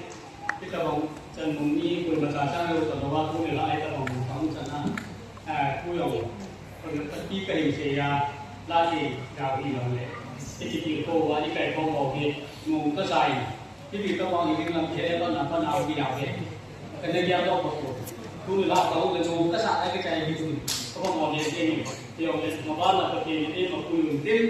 kitabang chan mong ni, koima cha chang lo, ka lo wa, tu le la, ai tabang mong tang chan a. Ah, ku yo, koima ta pi ka hin se ya, la ni, ya hi lo le. Ki ki ko wa, ni kai ko mo ki, mong ka sai. Hibi ka bang hi ding lam ke, pa na, pa na, pi na ke. Ka ne kya to ko. Tu ni la ka u le no, ka sa ai ka chai hi tu. Ka bang mo le ke ni. Ti ong le, ma ba na pa ke ni, ma ku yun tin.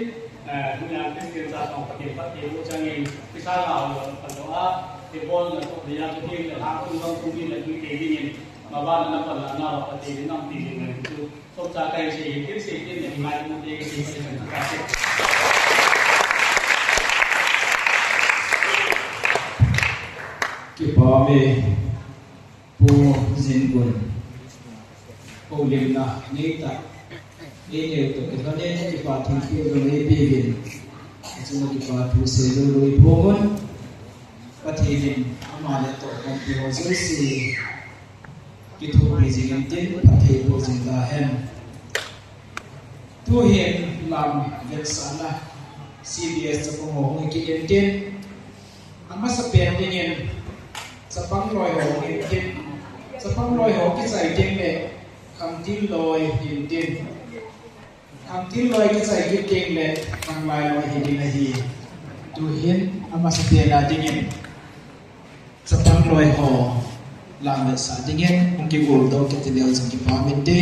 Eh, ni na tin tin sa tong pa ke, pa ke u chang ni. Ki sa la u pa to a. Ke bol na to, ya ke tin, ha ku bang ku ni le ke ni. Ma ba na pa na, na pa ke ni, nam ti ni na tu. Kipa me, Pu Zingun. Houlimna nei ta. Nei neo to kipa ne, kipa thu pe lo nei pe vin. Achuna kipa thu sei lo lo i po mun. Pathen in ama le to kan ti ho jouse. Kithopi jing in tin, phatthei boh jing ta hen. Tuhin lam vetsahna C B S chapang ho hung kit in tin, amasapen dingin chapang loi ho hung in tin, chapang loi ho kichai ding le khamtil loi hin tin. Khamtil loi kichai kit ding le khanglai loi hi ding ahi. Tuhin amasapen a dingin chapang loi ho lam vetsah dingin hung kigol doh kit leu chun kipa min te.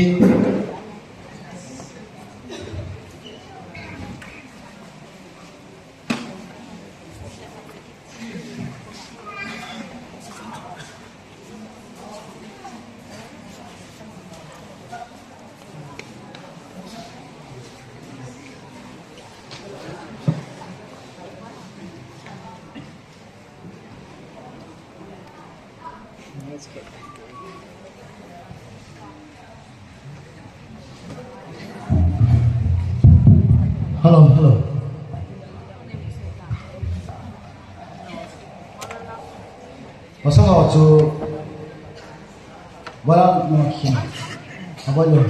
Hello, hello. Masang awa chu, wala mo khin. Abo yo,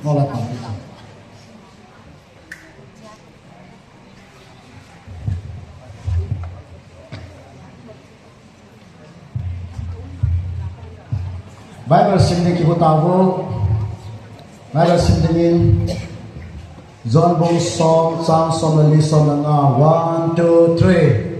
mo la pa. Bible sim ding kibu tauvo. Bible sim dingin John bung som, chang som le li, som le nga. One, two, three.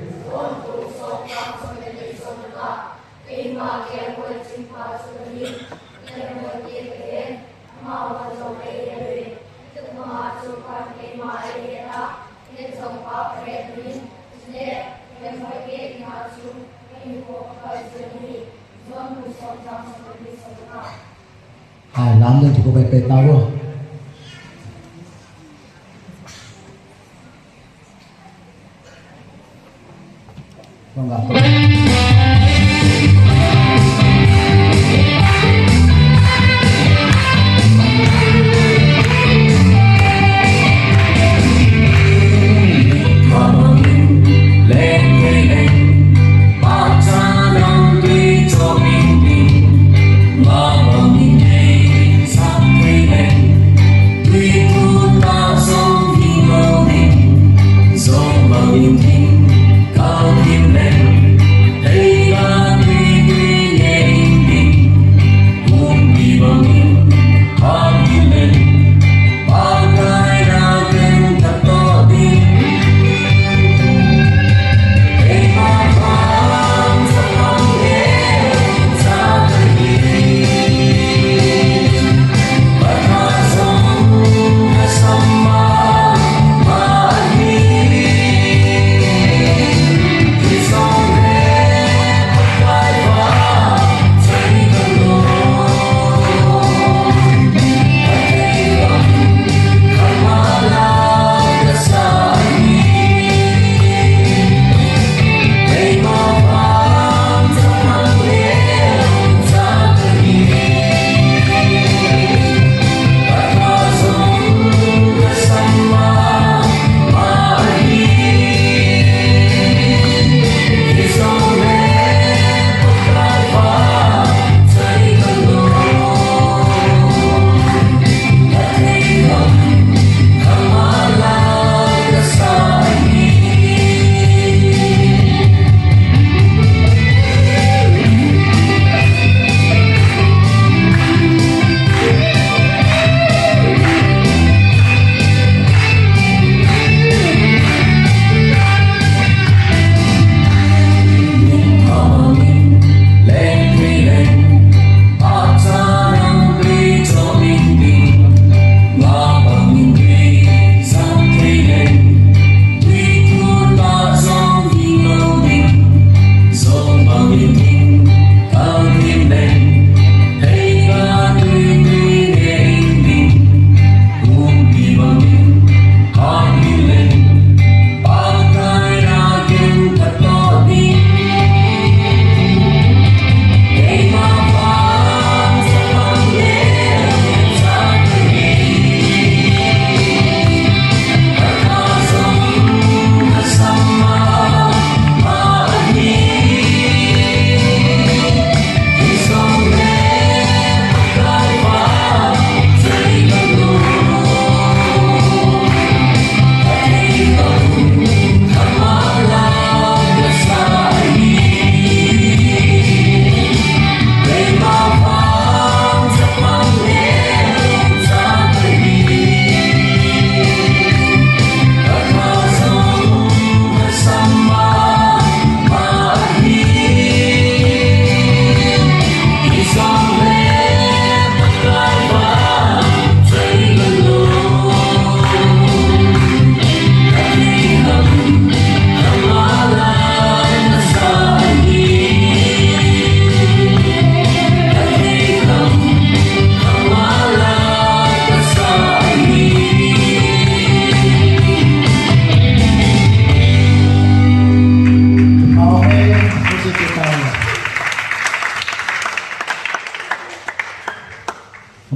Hai, lam ding kibu pai pai tauvo.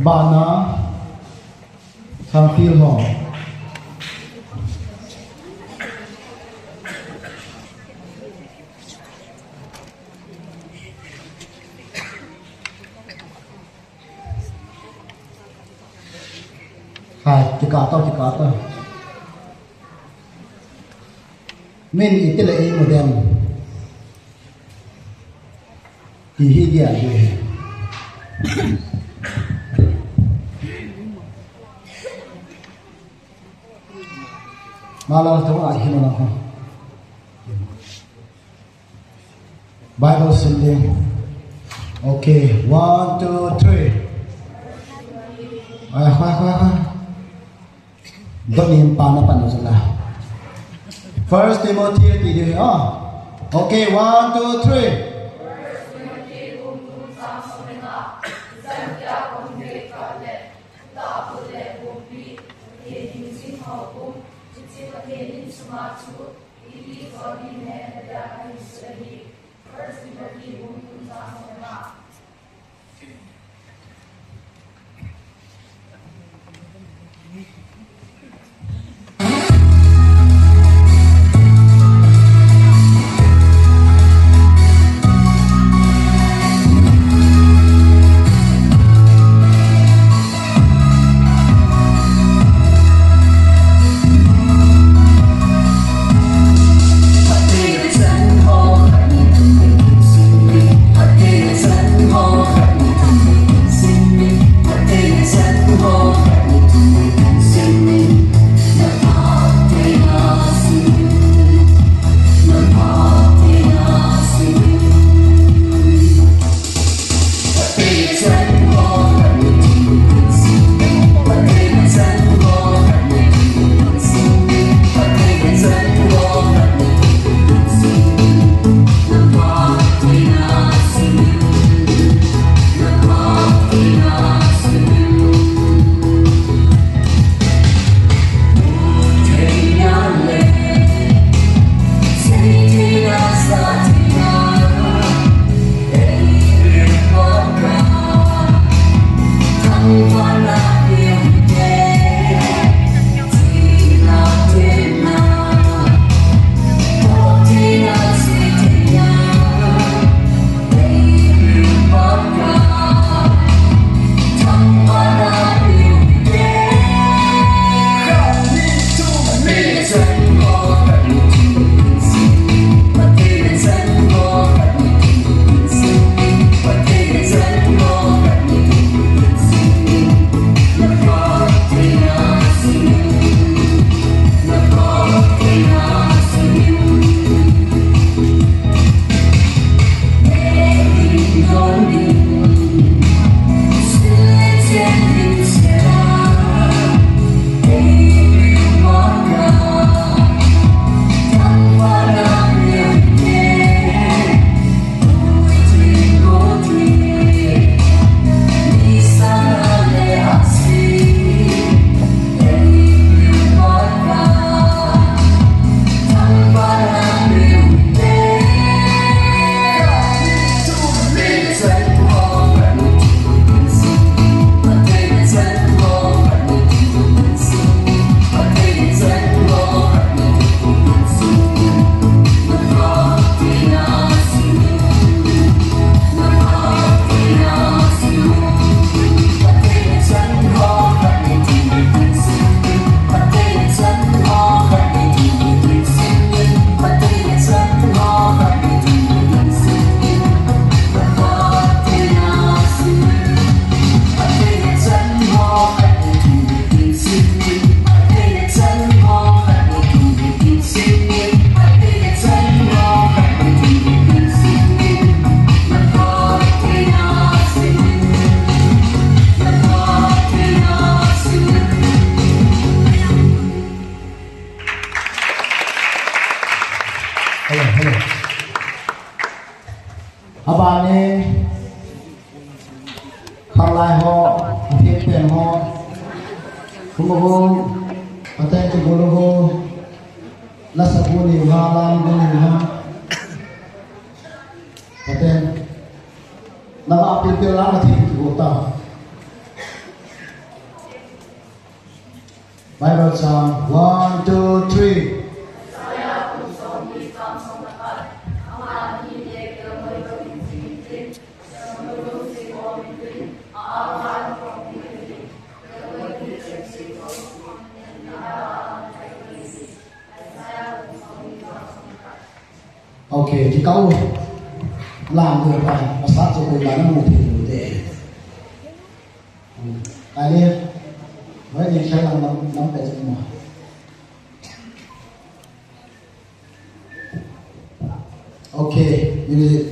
Pana, Sangpil ho. Hai, kikah tau, kikah tau. Min iti le ei mu dem. Ti hi dia hi. Mala to a hi na ho. Bible sim ding. Okay, one, two, three. Ai, hoi, hoi, hoi. Donin pana pan jala. First Timothy ti ding, ah. Okay, one, two, three. Hello, hello. Abani, khanglai ho, athipen ho, kumuhu, ateng kibulu ho, lasa bu ni ha, lam bu ni ha. Ateng, lama pilpil lama thi kibota. One, two, three. Okay, kikah u. Lang u pa, pasal chu koi la na mu thei u te. Hmm. Kali. Hoi ni khalang lam, lam pe chu mo. Okay, music.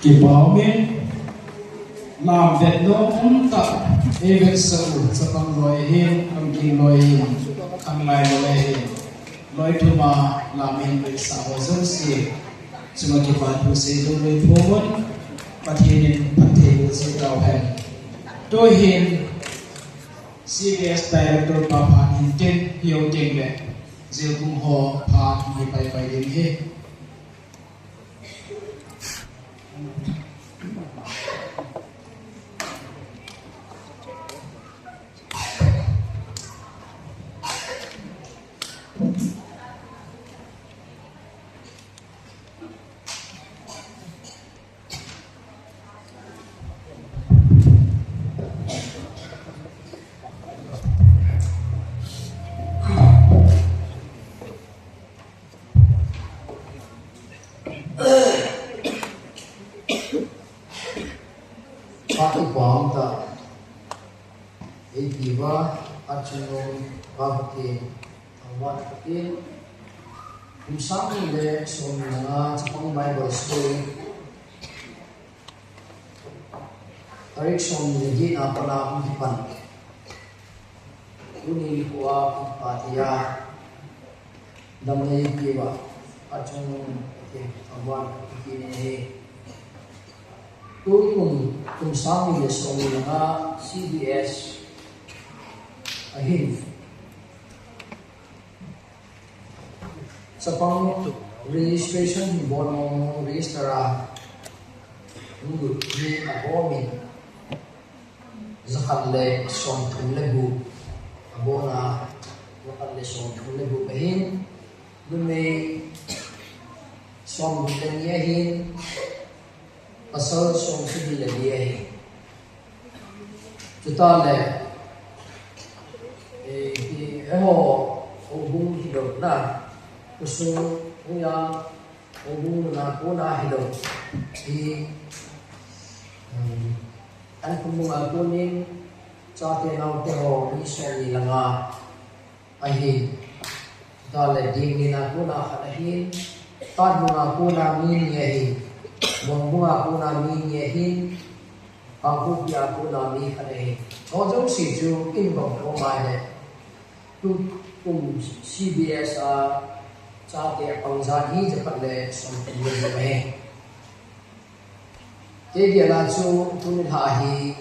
Kipah umin, lam vet nom um tah, ei vetsah u, chapang loi hin, kamking loi hin, khanglai loi hin, loi thum a lam hin vetsah ho jouse chunga kipa thu seidoh loi thum un, Pathen in phatthei boh cheh tauhen. Tuhin, C B S Director pa phat hin tin, hiu tin le, Jilkum ho phat ni pai pai ding hi. Pati pang ta. Ei tiva, achunung, Pathen, thangvahna Pathen. Kum sang ni le som ni le nga chapang Bible story. Tarik som ni le get na pat a hung kipan. Tuni nikho a Pathen damna ei peuva, achungnung Pathen thangvahna kape kit e. Tukum, kum sang ni le som ni le nga C B S ahin. Chapang registration hi bol mong mong register a hung lut hi abom in, jakhat le somthum le gup abon a, jakhat le somthum le gup ahin, numei somgup le ni ahin, pasal somsagi le li ahi. Chuta le, eh, hi, eiho, houbung hilou na, khosung, hoiya, houbung na, kona hilou. Hi, um, an khosung a konin, chate naote ho, mi som ni le nga. Ahin, chuta le Dinglen a kona khat ahin, Tatbung a kona mi ni ahin, Mongbung a kona mi ni ahin, Kangpokpi a kona mi khat ahin. Ho jouse chu in bang ko mai le, tukum C B S a chate apang jat hi jakhat le somthum le gup ahi. Kei gel a chu tuni lha hi,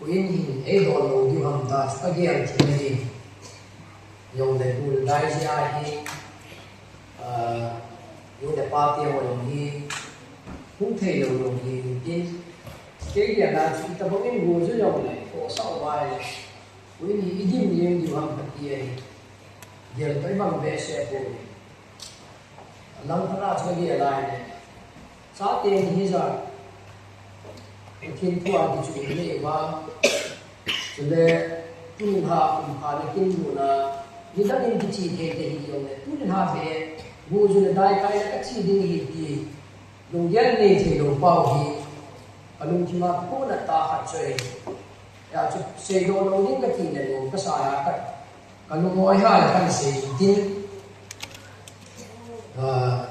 Koi in hin eidon lou diu ham tia chu kagel thei in. Jongle tul dai jeh a hi, ah, nu le pa te ho jong hi, hung thei lou jong hi, tin. Kei gel a chu itobang in go ju jongle, khohsah uva ahile. Koi in hi idim jeng diu ham kati ahi. Gel toh ibang behseh poi. Langkhat a chu kagel a ahile, chate ni hijat, Pathen thu a kichu inei uva, chule tuni lha kum khat na kin luna, nidang in kiche thei te hijongle, tuni lha beh, go ju le dai kai le kache ding ahi ti, lunggel nei thei lou pau hi, kalungthim a kona tah khat chu ahi. Hijeh chun seidoh lou ding kati le lou kasa a ka Kalung hoi ha le kan sei tin, ah,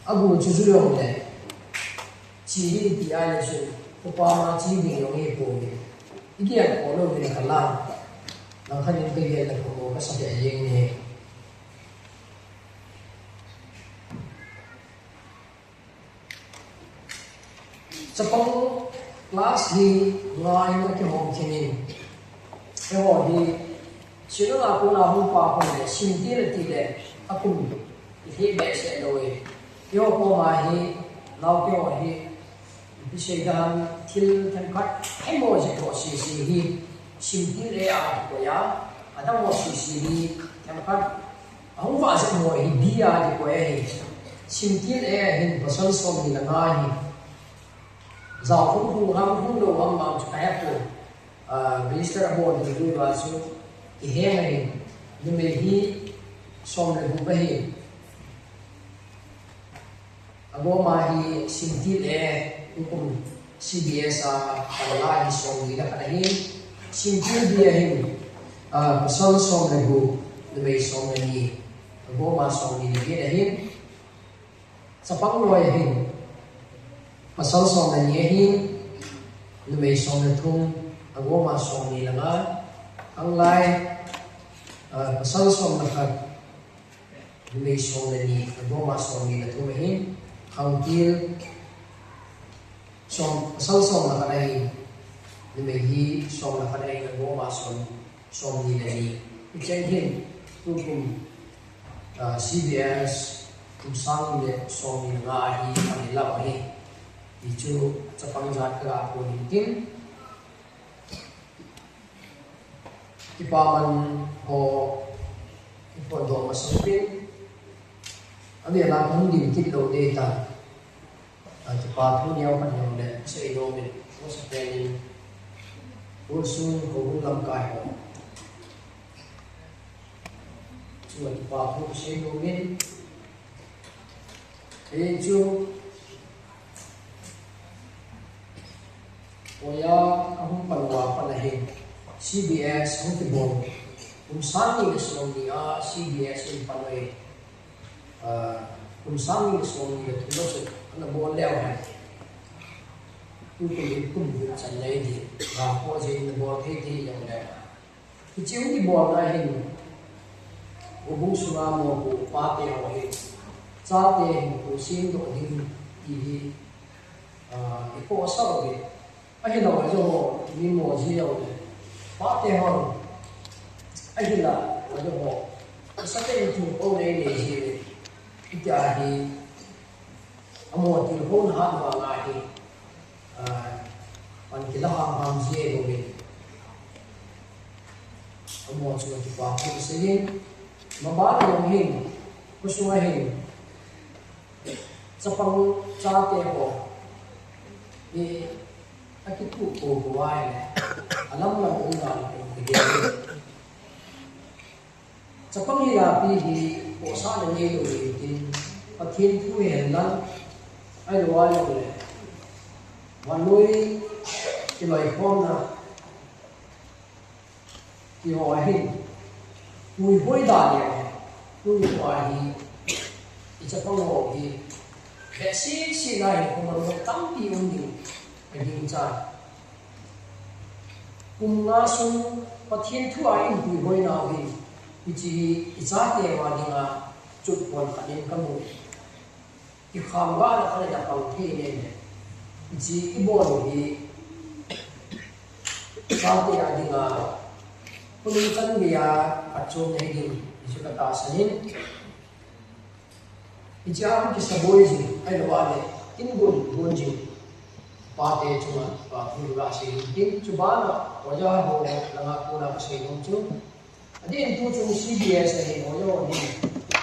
agu chu ju jongle, che ding ti ahile chun, upa ma che ding jong hipoi. Igel kho louvin kalang. Langkhat in kagel le kho kasa kei jeng e. Chapang class hi nga in akihom khen in. Eiho hi, Shillong a kona hung pa hon le, sim ti le ti le, akum, ilheh behseh lou e. Eiho koma hi, naote ho hi, ipi sei ding ham, thil themkhat, themmo jeh ho sese hi, sim ti le a kikoi a, adang ho sese hi, themkhat, Ahung vah jep ho hi D a kikoi ahi. Sim til A ahin, pasal somni le nga ahi. Jao hung hung ham hung lou ham vang chu kahepoi. Ah, register abol ding uva chu kiheng ahin. Numei hi som le gup ahi. Agoma hi sim til A, tukum C B S a panla hi somni le khat ahin, sim til B ahin, ah, pasal som le gup, numei som le ni, agoma somni le get ahin, chapang loi ahin, pasal som le ni ahin, numei som le thum, agoma somni le nga, khanglai, ah, pasal som le khat, Numei som le ni, agoma somni le thum ahin, khangtil som, pasal som le khat ahin, numei hi som le khat ahin, agoma som, somni le ni. Hicheng hin, Tukum, ah, C B S kum sang ni le som ni le nga hi a ni lau ahi. Hichu chapang jat ka ga ko ni tin. Kipaman ho, kipa do ma sopin. Ani la hung din kit lo de ta. A, kipa thu neo khat neo le, sei lo min, ko sa pen in, ko sun, ko hun lamkai ho. Chu a kipa thu sei lo min. Ei chu, oya, a hung pan wa pan a hin, C B S hung kibol. Kum sang ni le som ni a C B S in pan oi. Ah, kum sang ni le som ni le thum lo chu ana bol leu hen. Tukum in kum gu chan nei di, ga ko jin ana bol thei thei leu leu. Hiche hung kibol na hin, houbung sunga mopo pate ho hin, chate hin ko sem doh ding ti hi, ah, i ko sa uve. Ahilou a jo ho, mi mo ji lou le. Pate ho. Ahilou a jo ho. Sa te tu ko nei nei ji le. Iti a hi. Amo ti ho na ha ba la hi. Ah, pan kila ham ham ji lo le. Amo chu kipa thu sei in. Ma ba lo hin. Ko su hin. Chapang chate ho hi a kitu ko ko ai le, a lam lam um dan ko kiti. Chapang hi la pi hi ko sa le nei lo le tin, Pathen thu hen lang, ai lo ai lo le. Van noi ki loi khom na, Keiho ahin, puihoi dan leh, tuni khoa hi, i chapang ho hi, behseh seh lai hi, koima tampi um ding, ka gingcha. Kum nga sung Pathen thu a i puihoi nau hi, hiche hi, i chate uva dinga, chutpon khat in ka mu. Kikham ga na khat le na pang thei nei nei. Hiche i bol u hi, chate a dinga, khonung chan geiya, phatchomna hi ding, hichu ka tahsan in. Hiche a hung kisaboi jing, ahilou le, kin gon, gon jing. Pate chunga, pa thu ga sei ding, chubana, oja ho, langa kona ka sei nom chu. Adin tu chun C B S ahi, oja ho hi.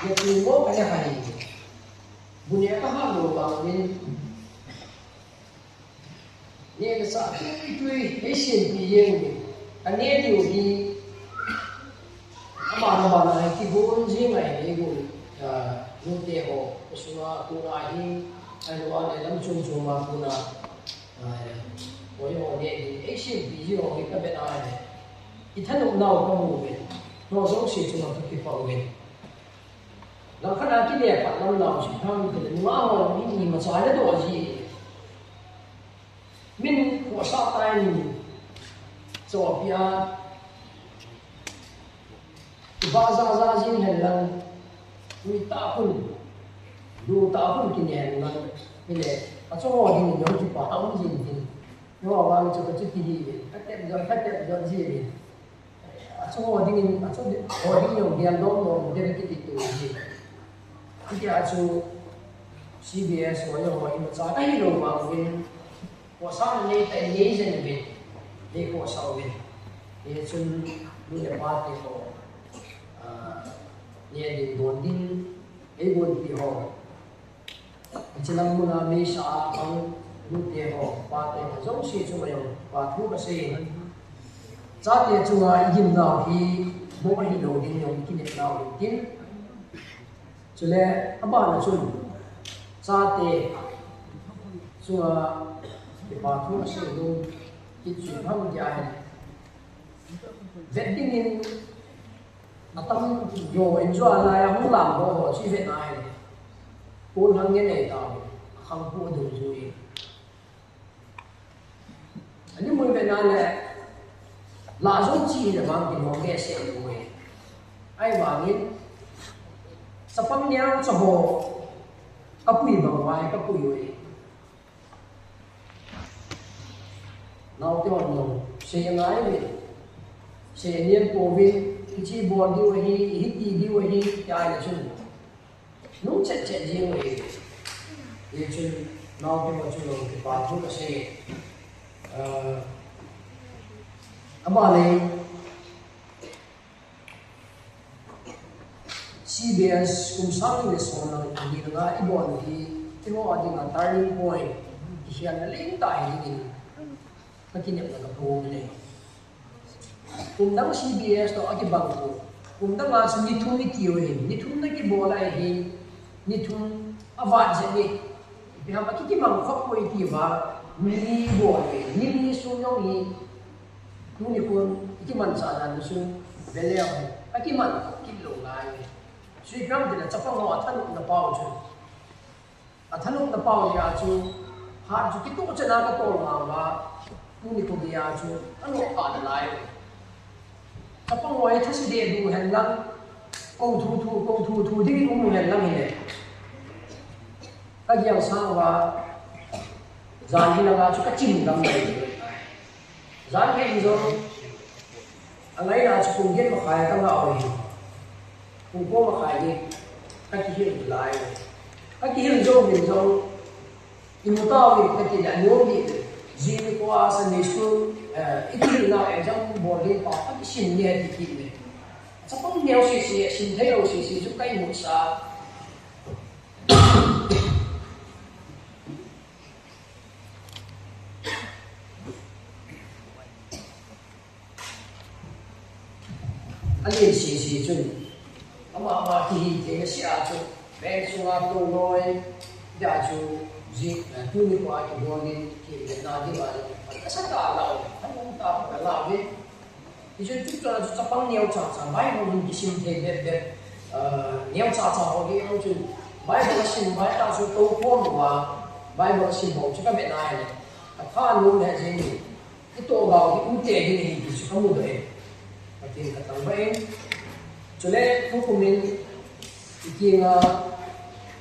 Ye tu mo ka ya hai. Bu neh ka ha lou vangin, neh le chah tui tui, ei seipi jeng uvin. Ka neh diu hi, ama na bana hi kigong jing ngai, ei gon, ah, nute ho, sunga kona hi, ahilou le lam chom chom a kona, ah, oja ho neh diu, ei seipi jeng ho hi ka vet a le. I thanop nau ka mu uvin, nao jouse chunga ka kipah uvin. Langkhat a kile pat lam nau si tham kile, nunga ho lam hi imacha le doh ji. Min khohsah tai ni, chopi a, kibahzah zah jing hen lang, tui tah khun, lu tah khun kine hen lang, hile, achu ho ding in jong kipa um jing tin. Nao vang chu ka chuti hi, ka tep jot, ka tep jot ji. Achu ho dingin, achu ho ding jong gel dom dom ding kiti tu hi. Hitia chu C B S ho jong ho imacha ka hilou vangin, khohsah nei ta nei jeng uvin, nei khohsah uvin. Hichun nu le pa te ho, ah, neh ding don ding, ei gonpi ho. Hiche lam muna meisa a pang nute ho, pate ho, jouse chunga jong, pa thu ka sei. Chate chunga i gimnau hi, mo ahilou ding jong i kinepnau hin tin. Chule, abana chun, chate chunga, kipa thu ka sei nom, kit chu ham ti ahi. Vet dingin, atam jo in jo a lai a hung lam ho ho chu i vet na hi. Kon hang ngen nei ta, khang pu dungjuiyin. Ani mu i vet na le, la jong chi le vang kin hong behseh lou e. Ahivangin, chapang niang cha ho, ka pui bang vai, ka pui uve. Naote hon jong, sei angai uvin, sei aniam pouvin, Hichi bol diu ahi, hiti diu ahi, tia le chun. Nung chet chet diu ahi. Hichun, naote ho chun kipa thu kasei. Ah, ama le, C B S kum sang ni le som lang ni nga i bol hi, keiho a dinga turning point, i hian na ling ta hi dingin, ka kinepna ka pung le. Kum dang C B S toh a kibang u, kum dang a chu ni thum i tiu hin, ni thum na kibol a hin, ni thum a vat je ni, ipi ham a ki kibang khop poi ti va, ni bol ni, ni ni sung jong ni, Tuni khun, i kimanchah dan chu, veleu, a kiman kit lou ngai. Sui gram dina chapang ho a thanopna pau chu. A thanopna pau ni a chu, phat chu kitoh chana ka tol ma ma, tuni khun ni a chu, a lo pha na lai. Chapang ho hi thase de du hen lang, ko thu thu, ko thu thu, ding um hen lang hi le. Ka giang sang va, jan hi langa chu ka chim gam mai. Jan hi in jong, a ngai na chu kum get makhai ka ngah u hi. Kum ko makhai ni, ka kihil lai. Ka kihil jong hin jong, i mu ta u hi ka ti le, a nuam hi. Jing ko a Sunday school, eh, i kihil na exam bol ding pa, ka kisin ni a ti ki ni. Chapang neo sisi, sin thei lou sisi, chu ka imut sa. A lien sisi chun, ama ama kihi thei na si a chu, beng sunga tou noi, da chu, ji, eh, tuni ko a kibol ni, ki le na di ma, ka sa ta lau, ka nung ta ka lau ni. Hichu chu chu chu chapang neocha cha Bible hin kisim thei bep bep, ah, neocha cha ho hi ang chu Bible a sim Bible a chu to khom uva Bible a sim ho chu ka ve nai le. A tha nu le jing ni. I to gao hi u te ding hi ti chu ka mu doh e. Pathen ka tang ba e. Chule tukum in i kinga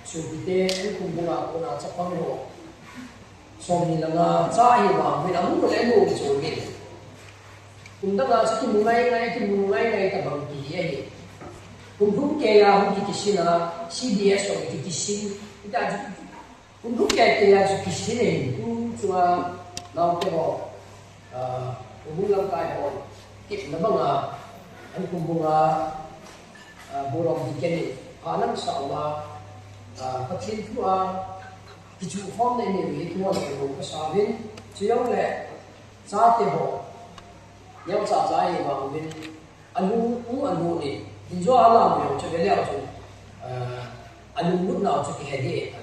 chu kite en kum bunga kona chapang ho. Som ni langa cha hi vang min a mu le mu chu min. Kum dang a chu kimu ngai ngai, kimu ngai ngai tabang ti hi ahi. Kum thum kei a hung ki kisin a, C B S jong ki kisin. Ita chu kum thum kei kei a chu kisin ahi. Tu chunga naote ho, ah, kum bung lamkai ho, kipna banga, an kum bunga, ah, Borom Deacon in, pha lam sa uva, ah, Pathen thu a, kichu khom na nei u hi kihon ka lo ka sa uvin, chujongle, chate ho, neocha cha hi vang uvin, a lung u a lung in, hinjo a lam u jong chu ve leu chun, eh, a lunglut nau chu kihe ding.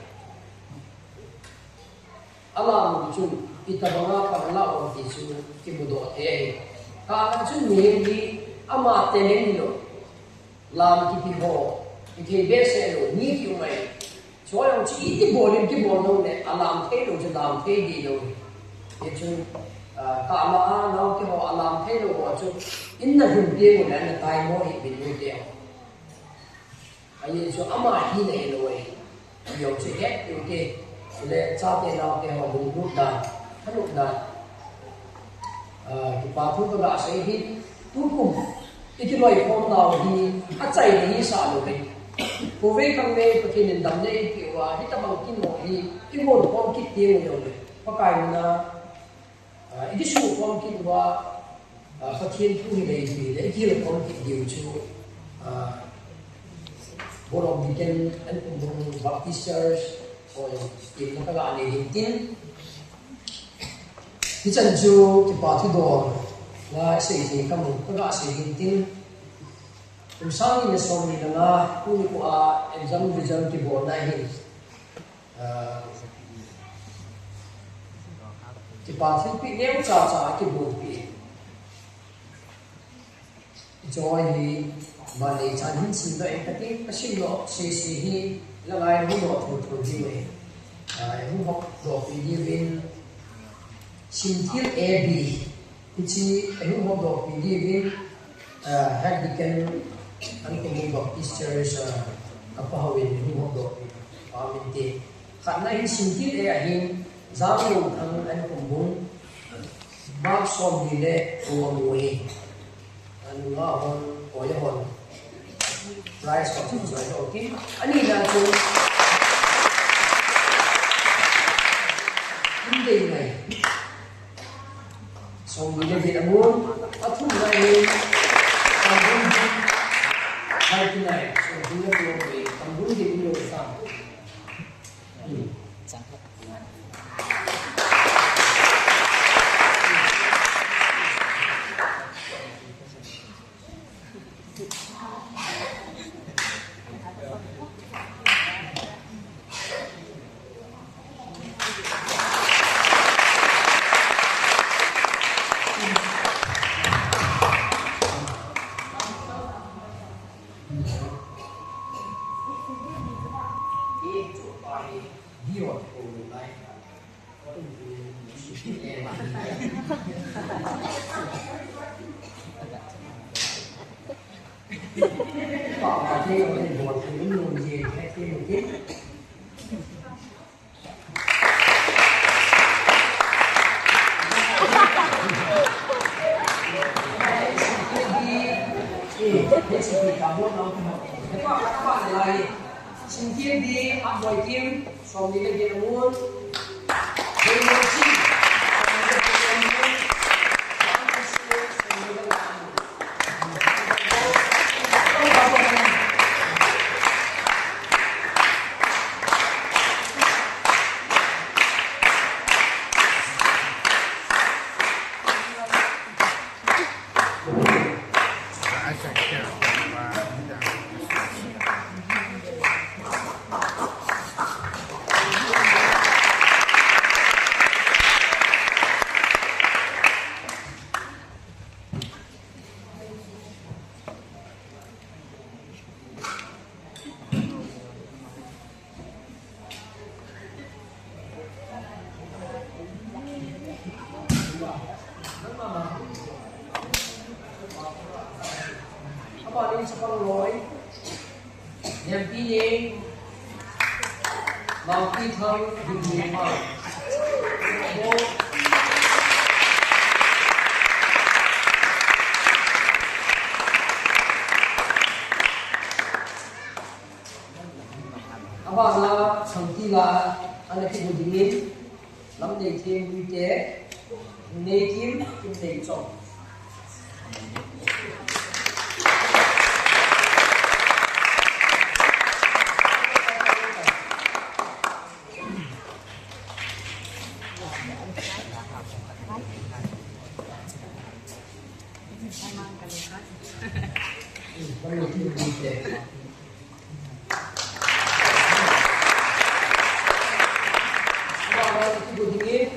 A lam u chun, itobanga pan a la um ti chu kimudoh thei ahi. Ka la chun mihem hi ama talent lou, lam kiti ho, kithei behseh lou, ni kiu mai. Choi jong chu iti bol in kibol lou le, a lam thei lou chu lam thei di lou. Hichun, ah, ka la a, naote ho a lam thei lou ho chu, in na hun ti lou le, na tai mo hi bin lou te. Ahi chu ama hi na hi lou e. Jong chu het u te. Chule chate naote ho lunglut dan, thanop dan. Ah, kipa thu ka ga sei hi, tukum, i kiloikhom nau hi, achaina hi sa lou hi. Khovei khanglei Pathen in damna eipeh uva, hitabang kin ho hi, i gon khom kit ding u jong le. Pakai mina, ah, i kisukhom kit uva, ah, Pathen thu hi lei hi le, i kihilkhom kit diu chu, ah, Borom Deacon and Kumbung Baptist Church, ho jong, tin na ka ga nei ding tin. Hichan chu kipa thudol, nga sei thei ka mu, ka ga sei ding tin. Kum sang ni le som ni le nga, tuni ko a exam result kibolna hin. Ah, kipa thilpeh neocha cha kibolpeh. Choi hi, ban nei chan hin sim doh e kati, ka sim doh sese hi, la ngai hung doh thotho diu e. Ah, hung hop doh pi diu vin, sim thil A B, hichi, hung hop doh pi diu vin, ah, Head Deacon, an Kumbung Baptist Church, ah, ka pa ho in hung hop doh pi, pa min te. Khatna hin sim thil A ahin, Jang Lung Thang an Kumbung, Mark som ni le ko a mu e. An nga hon, Oya hon. Prize ko chu join ho kit. Ani na chu. Him dei ngai. Som ni le get amun. Athum ngai ni. Tambun di. Thirty nine. Som ni le get amun. Tambun di ni lo sa. Singkirdi Aboikim, som ni le get amun. Deilosi, som ni le get amun. Apa ni sekarang loi? Yang pilih Mangpi Thang Ding Ni Ma. Abana Sangti la ana kibu dingin, Lamneithem Guite, Neikim Kimneichom.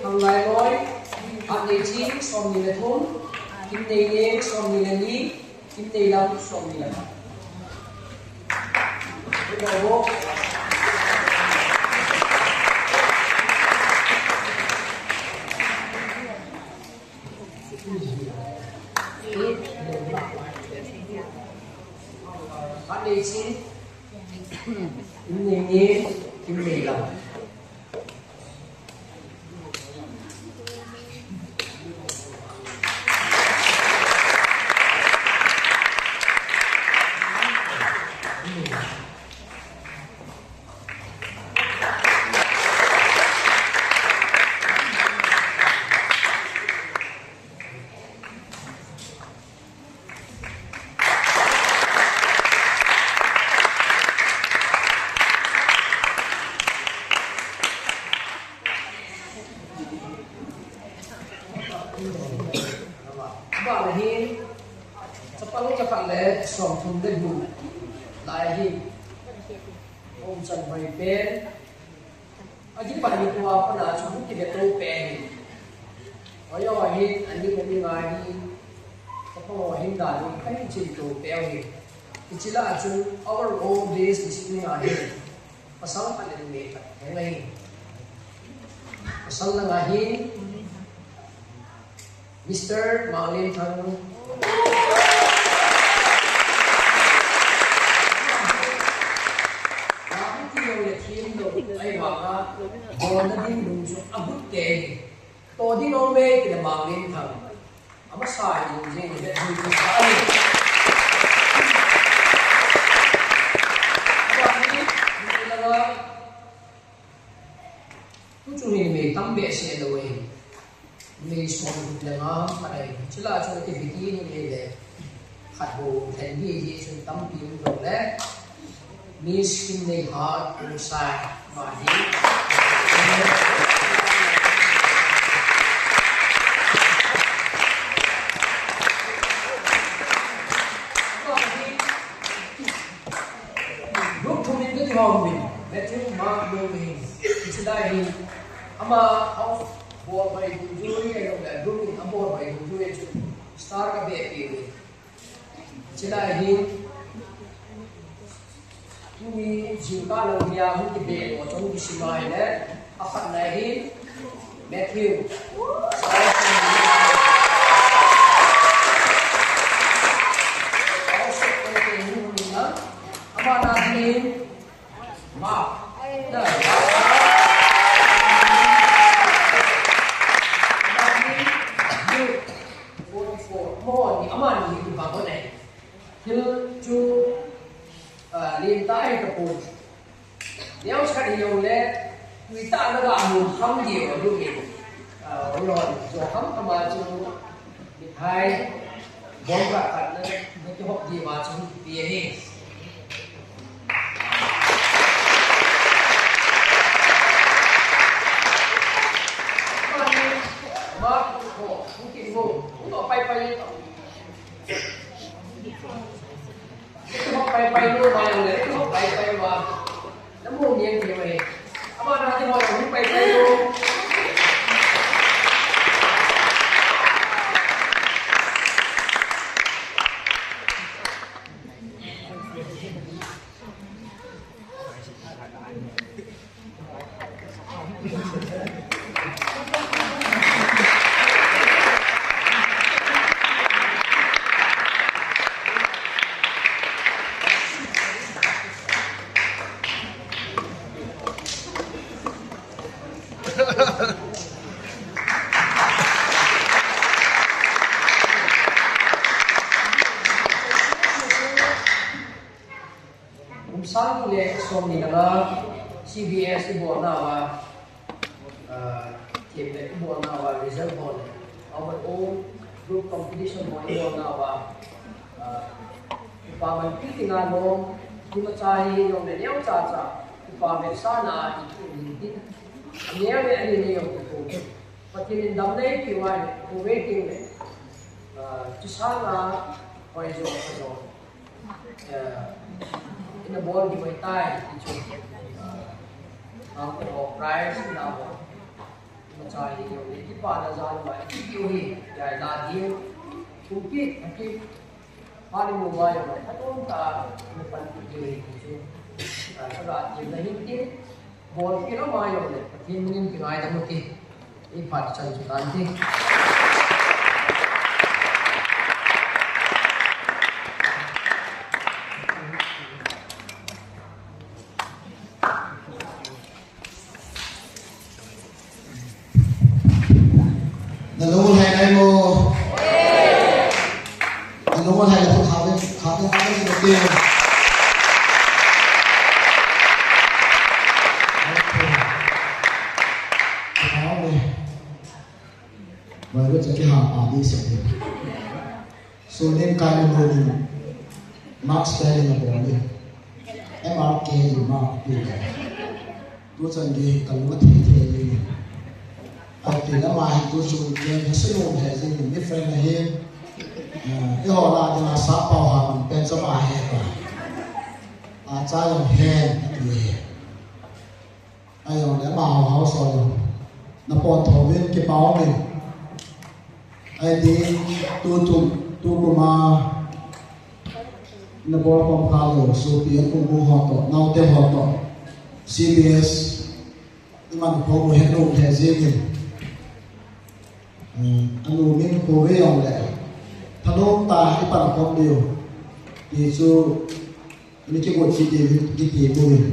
Hanglai Loi, Hangneiching, som ni le thum, Kimneineng, som ni le ni, Kimneilam, som ni le khat. Hangneiching, Kimneineng, Kimneilam. Abana hin, chapang chakhat le somthum le gup lai hin, umchan hoi pen, akipan ni tua pana chu hung kiveto pen hin. Oya hin, ani ani ngai hin, chapang ho hin da hin, kahin chin to pen hin. Hiche la chun our own base ni si ni ngai hin. Pasal khat le numei khat hung ahi. Pasal langa hin Mister Manglenthang. Lam tilou le themlou ahivanga, bolna ding lung chu agut kei. To ding aume tile Manglenthang. Amasa hi ding jeng le ding sa ahi. Behseh lou ahi. Mi som le nga khat ahi. Chule chu ti Vicky ni le. Khat bou lhen di ji chun tampi um jongle. Miss Kimneiha Khongsai, ama hi. Ama hi group thum in kati hom in, Matthew, Mark, Luke hin. Hiche lai hin, ama house bol hoi dungjui, ahilou le group in abol hoi dungjui chu star kabeh piu ve. Hiche lai hin, tuni jingkah lang hia hung kibeh lou, chun kisim a ahile, akhatna hi Matthew. Ama na hi Mark. Ama ni hi kibang hon ahi. Thil chu, ah, len tah ahi tapon. Neocha khat hijongle, tui tah a naga mun kham diu, alu min. Ah, lon, jo kham kham a chu, mithai, bomb khat khat na, nakihop diu a chu, pi ahi. Ama ni, ma, ko, ko, ko, ko, ko, pai, pai, pai. Pai, pai, lo, ma, lo, le, pai, pai, ma. Namu, mian, ke, mai. Ama, na, ti, mo, pai, pai, lo. Kum sang ni le som ni langa C B S ibolnauva, ah, themleh ibolnauva result ho le, our own group competition ho ibolnauva, ah, upa manpi dinga lom, imacha hijongle neocha cha, upa vetsahna a ithi ding hin, aneo le ani nei jong kithum. Pathen in damna eipeuva ahile, khovei tengle, ah, chusanga hoijo, hoijo. Eh, ina bol ding ahitai, ti chu. Eh, ang ko prize ina bol. Imacha hijongle, kipana jan uva, ipi pi u hi, jai la ding. Kumpi, aki, pani mu uva jong, atom ta, ina panpi diu ahi, ti chu. Eh, kaga temna hin tin. Bolpi lama jongle, Pathen minin kingaidam u hite. Iphat chan chu tante. Nalung lhai nai mo? Nalung lhai le khut ha ve, ha ve, ha ve, ha ve. Okay. Mai ro cha ki ha pa di se. So len kai na mo ni. Max kai na mo ni. M R K ni ma pi le. Tuchan gei kalung athei thei e. Ati lama hi tuchun ken hase nom he jing in, mi friend ahi. Ah, eiho lah dinga sappao ha man pen chama he ta. Acha jong he, ati he. Ahijongle amaho house ho jong. Napon tho uvin, kipa umin. Ahi, tu, tu, tukum a nabol khom kha lou, sopi a um u ho toh, naote ho toh, C B S, iman khom u het u lheh jeng in. Eh, anu min khovei jongle, thanom tah a ipan khom diu. Ti chu, mi kigot kiti, kiti mu in.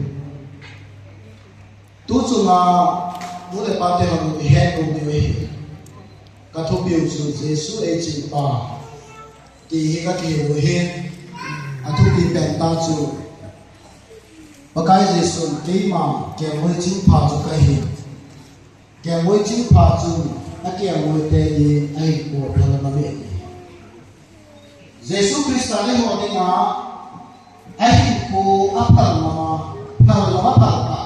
Tu chunga nu le pa te hon ihet nom diu ahi. Ka thupiu chu Jesu eichinpa ti hi ka kihil u ahi. Athupi pen tah chu Pakai Jesun keima kelngoi chingpha chu kahi. Kelngoi chingpha chun akelngoi teni ahinkho phalna ahi. Jesu Christa le ho dinga ahinkho aphal lama, phal lama phal ta.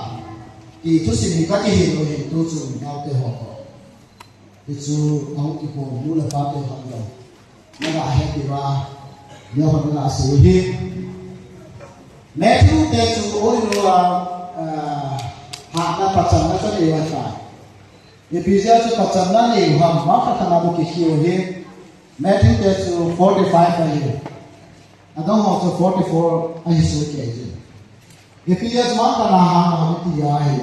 Ti thusim hi kakihil u ahi tuchung naote ho toh. Hichu ahung kikhom nu le pate ho toh. Naga het diu va, neo hon naga sei hi. Matthew te chu all in all a, ah, hahna pachanna chu anei u ahitai. Ephesians chu pachanna anei u ham, vang khat khat a bou kikhel u ahi. Matthew te chu forty-five ahi. Adang ho chu forty-four ahi soh kei jin. Ephesians vang khat a hahna ham ti ahi.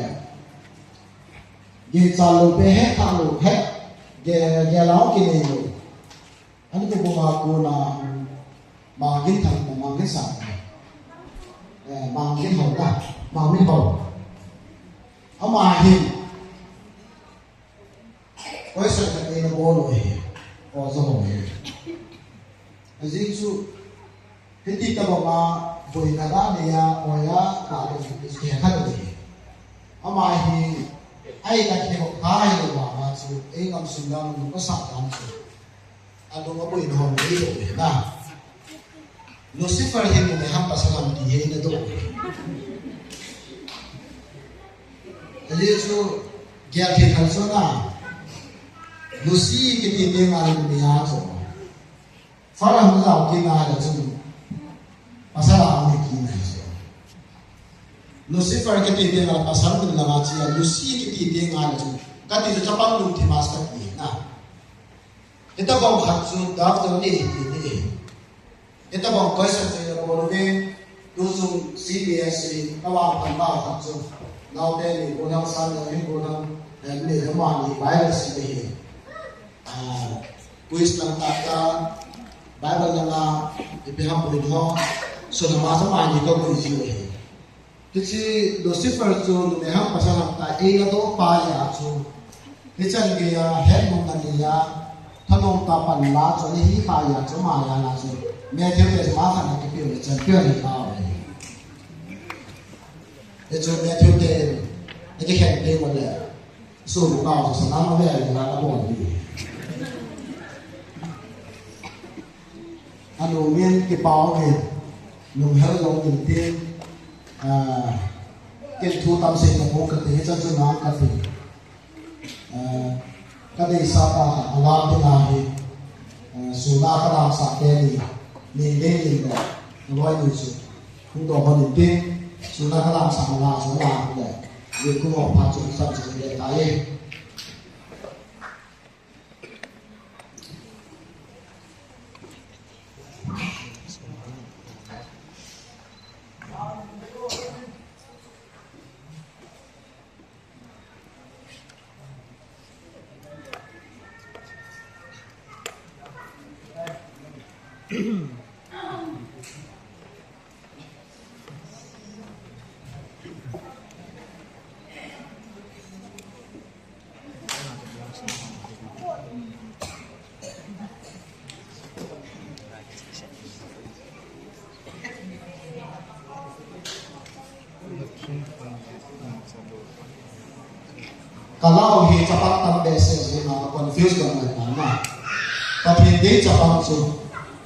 Gei cha lou pe het tha lou het. Gei, gei lau kinei lou. Ani ko bunga kona, Mangin thang, Mangin sang. Eh, Mangin ho na, Mangin ho. Ama hin. Oi, sa ka te na bol u ahi. O, zo ho ahi. Ajing chu, hiti tabang a, boina da nia, oya, ka lo, is ke kha lo ahi. Ama hi, ai ka te ho, ka hi lo ma, ma chu, ei ngam sung dam, ko sa dam chu. Alung aboina ho nei lou ahi na. Lucifer hi numei ham pasal ham ti hi eina doh u ahi. Ajeh chu gel thei khat chu na. Lucy kiti teng le numei a chu. Far ham jao kit na le chun pasal a um kit na chu. Lucifer kiti teng le pasal min lama chia Lucy kiti teng le chun. Kati chu chapang lungthim a chu kati na. Hitabang khat chu doctor ni hi ni. Hitabang question chu ina bol uve, tuchung C B S E, kavang pan ma khat chu. Naote ni gollhang san ni, gollhang, eh, ni, ama ni Bible sim hi. Ah, quiz lang ta ta, Bible lang a, ipi ham boina ho, so na ma sa ma ni ka boina ji hi. Hiche Lucifer chu numei ham pasal ham ta eina doh pa ahi chu. Hichan geiya, het nom na neiya, thanom tah pan la chu, ana hi kha ahi chu, ama ahi chu. Matthew te chu ma khat na kipe u le champion ahi kha u ahi. Hichu Matthew te, ana kikhen teng u le, sum u kha u chu, sanam a ve le la ka bol di. Anu min kipa uvin, lunghel lou in tin, ah, ken thu tam sei tapou kati, hichan chu nang kati. Ah, kadeisah pa khat alam ding ahi, ah, suna kalamsah teni, ning ding ning ding, aloi ni chu, hung doh hon in tin, suna kalamsah la chu la le, ling kum ho phat chu sam chu le tai. Ka lau hi chapang tam behseh jeh a ka confuse dam ngai tan na. Pathen dei chapang chu.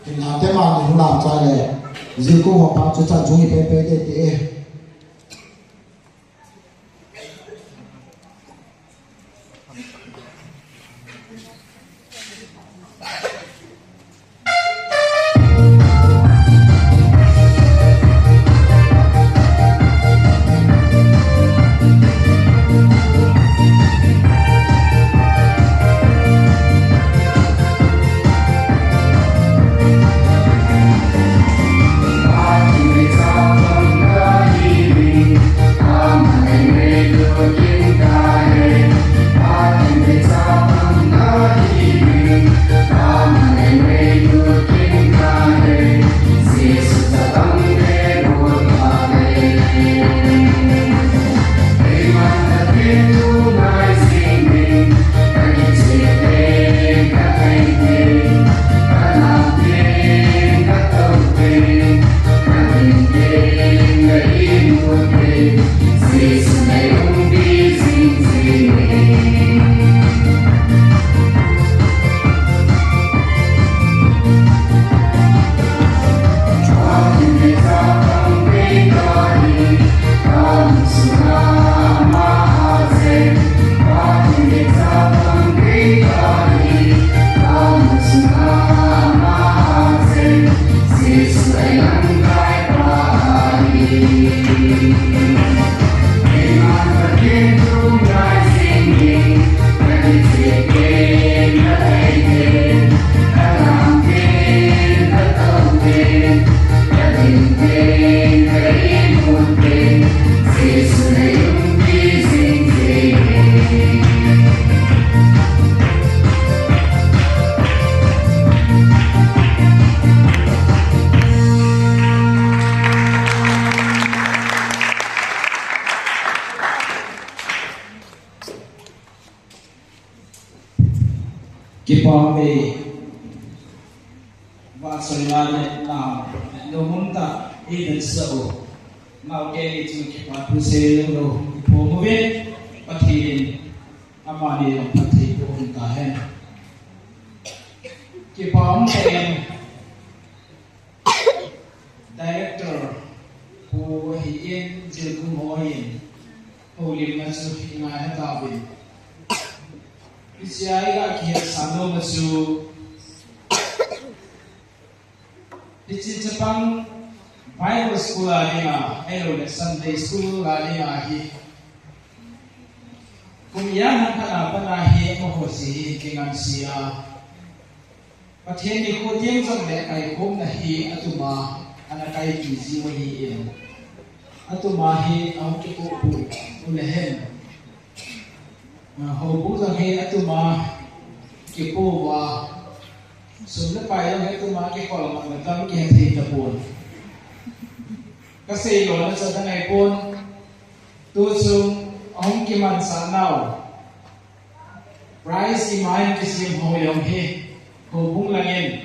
Kin ha te ma ni hu lam chai le. Jing kum ho pang chu chan chung hi pe pe te te e. Kipa ume. Vahchoina le nam, nomum tah in eivetsah u. Naote ni chun kipa thu seilou lou iphong uve. Pathen in amani jong phatthei boh tahen. Kipa um tah in Director Pu ahin, Jilkum ho ahin, houlimna chu ingaina tauvin. Hichea iga kihetsa nom chu, hiche chapang Bible School a dinga, ahilouleh Sunday School a dinga hi, kum ijat ham khat a pat a hi, amaho jeh hi kingansea. Pathen nikho teng jongle kaikhomna hi atuma ana kaipi jiu ahin. Atuma hi ahung kipohpoh u le hen. Ah, houbung jong hi atuma kipoh uva. Sum le pai jong hi atuma kikhol mang le tam kihe thei tapon. Kasei lona chu adang ahipon. Tuchung ahung kimansah nau. Prize ima in kisem ho jong hi, houbung langin,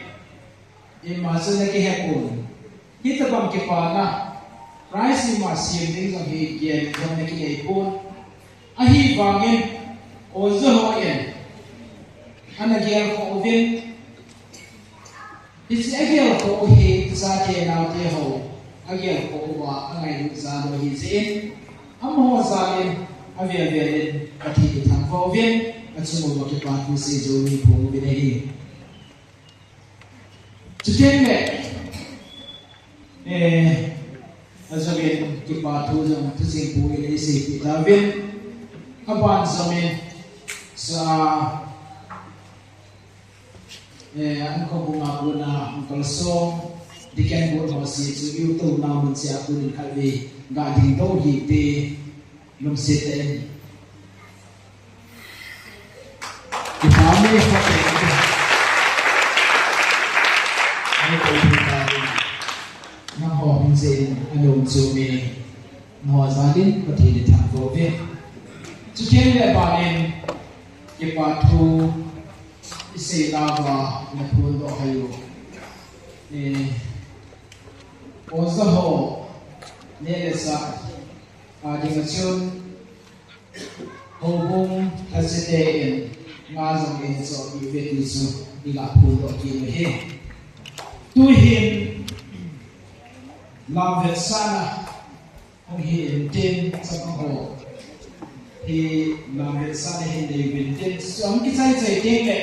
ima chu ana kihe pon. Hitobang kipana, prize ima sem ding jong hi, gel jong ana kinei pon. Ahivangin, oja hon ana gelkhoh uvin, hiche agelkhoh u hi, chate naote ho, agelkhoh uva, angailut jal u ahi jeh in, amaho jal in, avel vel in, Pathen ithangvah uvin, achung uva kipa thu seijou ni phong uvin ahi. Chuteng le, eh, ajou in kipa thu jong thucheng pu in eiseipeh tauvin, aban jong in, sa, Eh, an khohbung a kona hung kalsong, Deacon Board ho se chu, iuto na mun cheh a konin khatvei ga dingdoh hite, lungset tah in. Kipa ume, kipa ume. Nangho hung jeh in alungset ume, nangho jal in Pathen ithangvah uve. Chuteng le aban in, kipa thu isei nauva, naphondoh hih u. Eh, oja ho, neh le chah a dinga chun, houbung lhacha te in, nga jong in chohpeh uve ti chu, iga phondoh kit u ahi. Tuhin, lam vetsahna, hung hi intin, chapang ho. Hi lam vetsahna hin nei uvin tin, chu hung kichai chai teng le,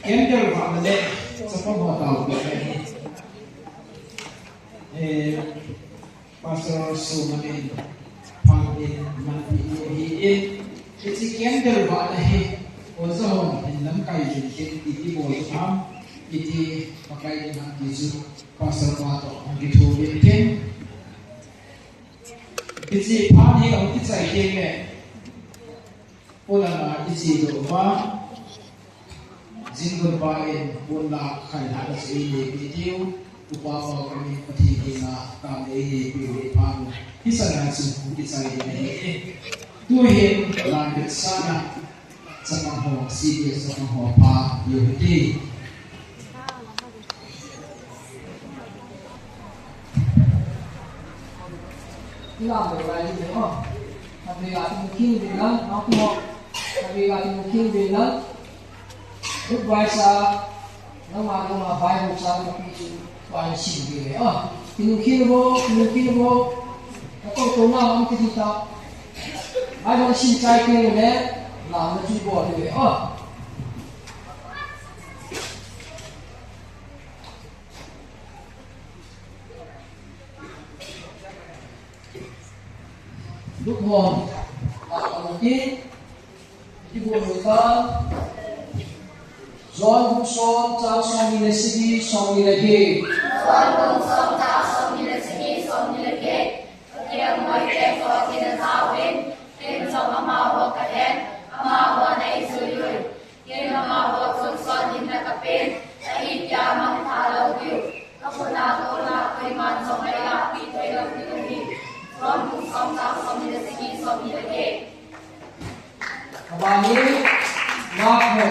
candle vahna le, chapang ho taopeh le. Eh, Pastor Soma in, phat in, manpi in, hi in, hiche candle vahna hi, oja hon hin lamkai jing tin, iti bol ham, iti pakai ding ham ti chu, Pastor pa toh hung kithum intin. Hiche phat hi ahung kichai teng le, polanga iche doh uva, Jingkon pa in pon lakh khat le khat chu eineipi diu, upa pa kami Pathen henga tam eineipi u le phat u. Hiche a chu hung kichai ding ahi. Tuhin lam vetsahna, chapang ho, C D F chapang ho pha diu hite. Ila mo lai ni o. Khatvei a kin kin vin lang, nao kin o. Khatvei a kin kin vin lang. Good bye sa. Nangma, nangma Bible sa, nangma pi chu. Bai sim vin le o. Kin kin vo, kin kin vo. Ka to to na, ang ti ta. Bible sim chai kin le. Na, na chu bo vin le o. Lukhon, a, a, ki, ki bu lu ta. John bung som, chang som ni le sagi, som ni le get. John bung som, chang som ni le sagi, som ni le get. Pathen moi te ko kin a jao in, kin jong amaho ka hen, amaho nei jui ui. Kin amaho chun sonhinna kapen, ahi tia mangthah lou diu. Kakhut a kona koiman jong eilahpeh thei lou diu ahi. John bung som chang som ni le sagi, som ni le get. Abani, Mark ho.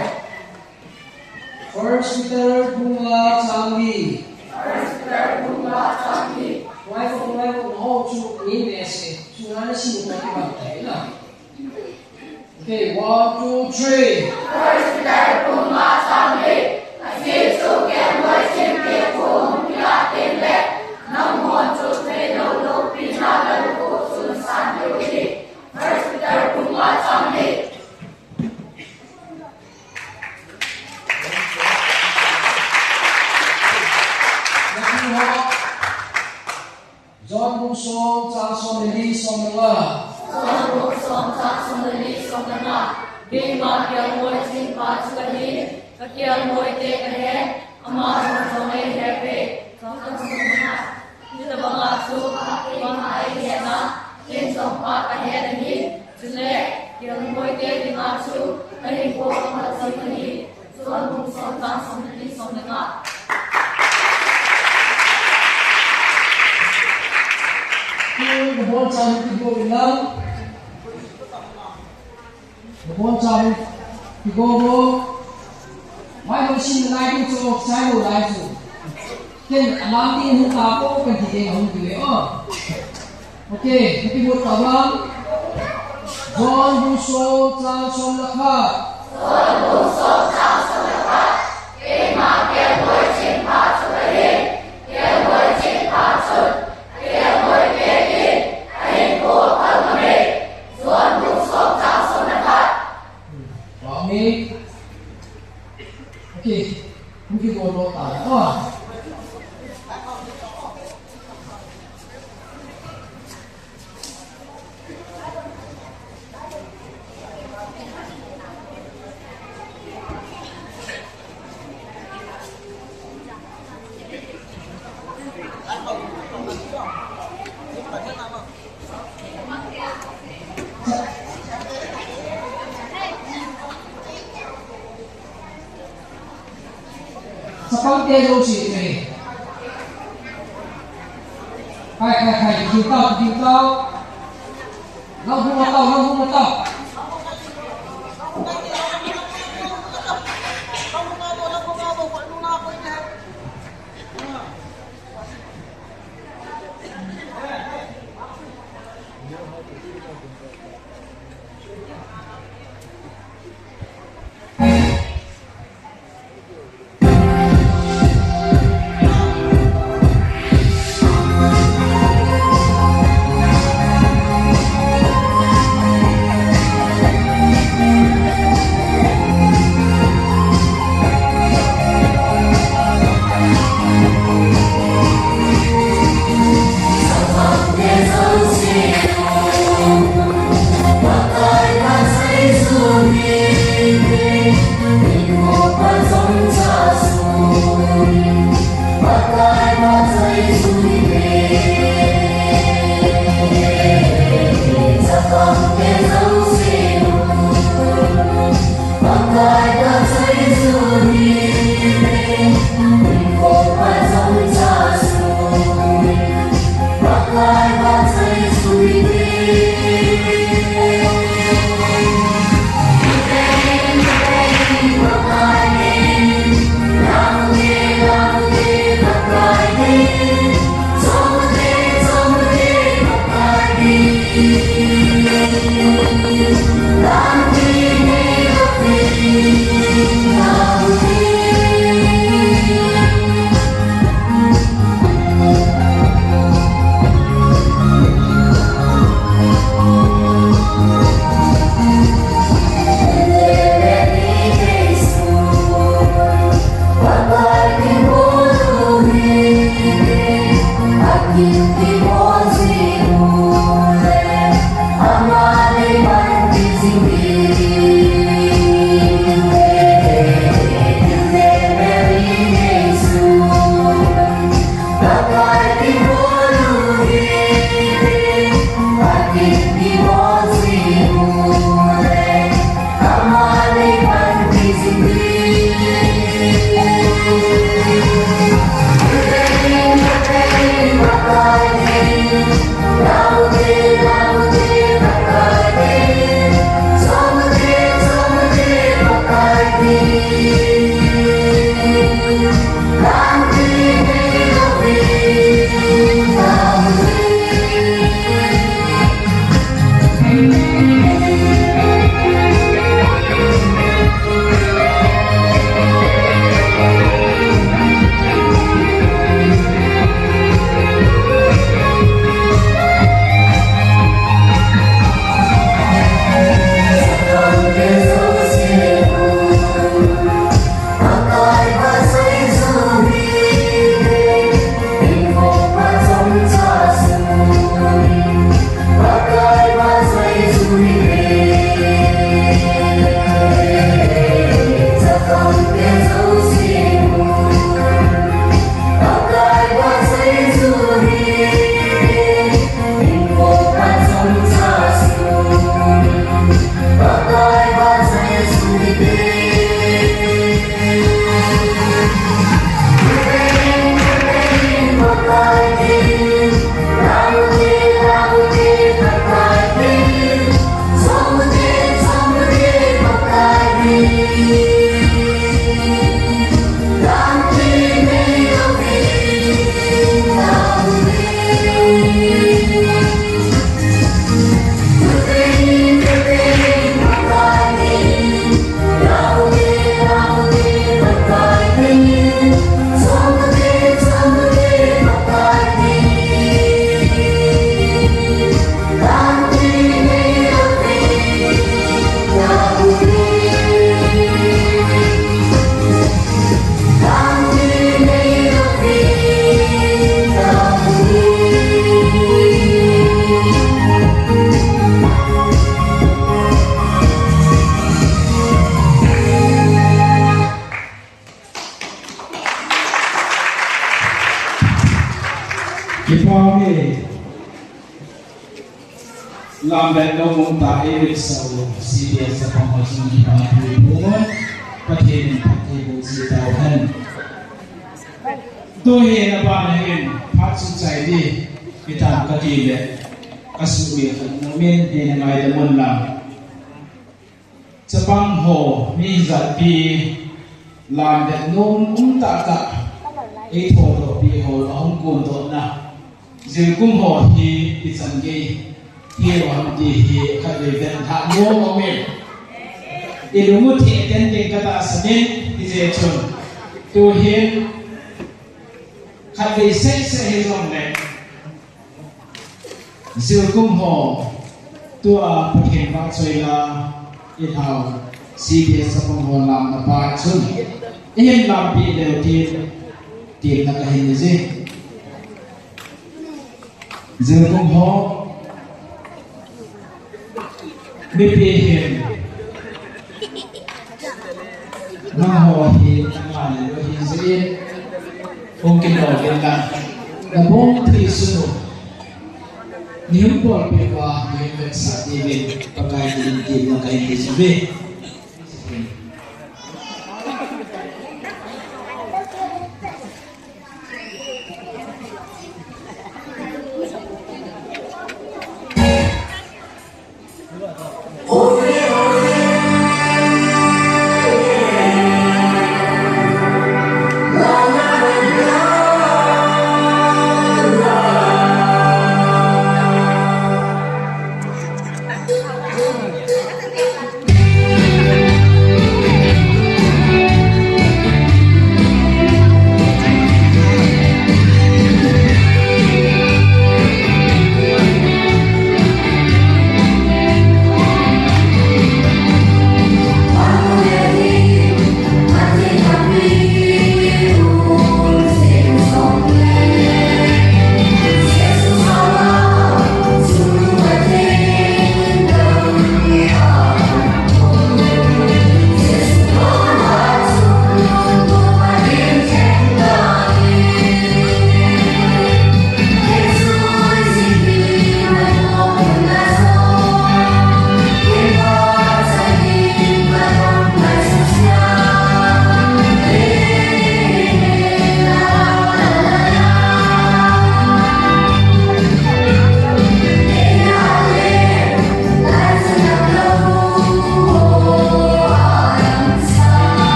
First Peter bung nga chang li. First Peter bung nga chang li. Ngai ko, ngai ko, ho chu ni me se. Chu na na si ni ko ki bang tai na. Okay, one, two, three. First Peter bung nga chang li. Ajeh chu kelngoi chingte thu hung kila teng le, nangho chu thei lou loupina Lalpa chun san diu ahi. First Peter bung nga chang li. John bung som chang som le li, som le nga. John bung som chang som le li, som le nga. Keima kelngoi chingpa chu kahi, ka kelngoi te kahe, ama jong jong eihe uve. Chang som le nga. Hitabanga chu Pha keima eihe na, ken jong Pha kahe ahi. Chule kelngoi te dinga chu kahinkho kamat jing ahi. John bung som chang som le li, som le nga. Tun, nabonchauvin kigo uvin lang. Nabonchauvin kigo uvo. Bible simna lai ding chu, chai lou lai chu. Ken alang ding hung ta ko, ken ti ding hung ti le o. Okay, happy birthday, Abraham. John bung som chang som le khat. John bung som chang som le khat. Keima kelngoi chingpa chu kahi, kelngoi chingpa chun kelngoi te in ahinkho aphal ngam e. John bung som chang som le khat. Amen. Okay, hung kigo lou ta. Ah. Chapang te jouse te. Khai, khai, khai, kiu tao, kiu tao. Nang hung tao, nang hung tao. Amen. Lam le nom um tah a eivetsah u C D F chapang ho chunga kipathu kahin bol. Pathen in phattheiboh cheh tauhen. Tuhin abana hin phat chu chai ding hitam kati le, kasumil khat nom in, hinlah ngaidam un lang. Chapang ho mi ijat pi lam le nom um tah tah, eithodoh pi ho ahung kondoh na. Jingkum ho hi ichan gei hiu ham ti hi khatvei ven lhah nom aum e. Ilung u theh ten ding katahsan in, hijeh chun tuhin khatvei seh seh hijongle, jingkum ho tua Pathen vahchoi la, ilhau C D F chapang ho lamna pa chun, ihin lampi leu tin, tin la kahin nei e. Jingkum ho, mipi hin, nangho hi, nangho hi jin, hung kino uvin lang, nabon thei sunu, nihum bolpeh uva, nihum vetsah diuvin, Pakai min in tin la kahin nei e.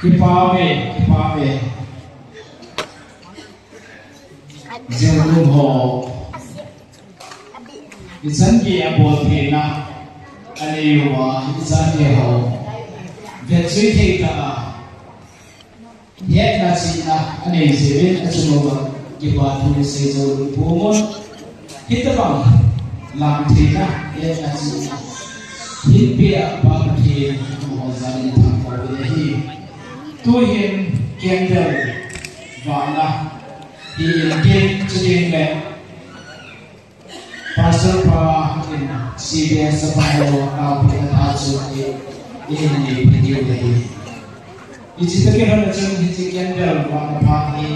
Kipa ume, kipa ume. Jingkum ho. Ichan gei a bolpina anei uva, ichan gei ho. Vetsui thei tah a. Hetna chihna anei jeh in achunguva kipa thu isei jou lou pum un. Hitabang lang theina, hetna chihna hinpia Pa Pathen amaho jal in thangvah in ahi. Tuhin candle vahna hi in tin, chuteng le Pastor pa in C B S pa ho naopi atha chu i, i, i, i, i, i. Hiche toh kilhon a chun hiche candle vahna phat hi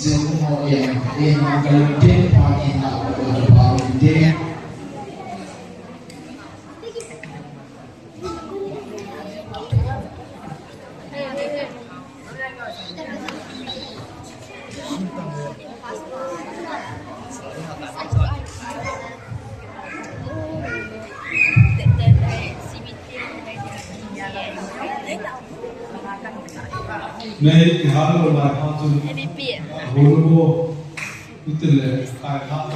jing ho in, in kalung tin phat hi na phat in tin. Nei, kihal lou lai phat chun. Hulu bo. Utile, kai phat.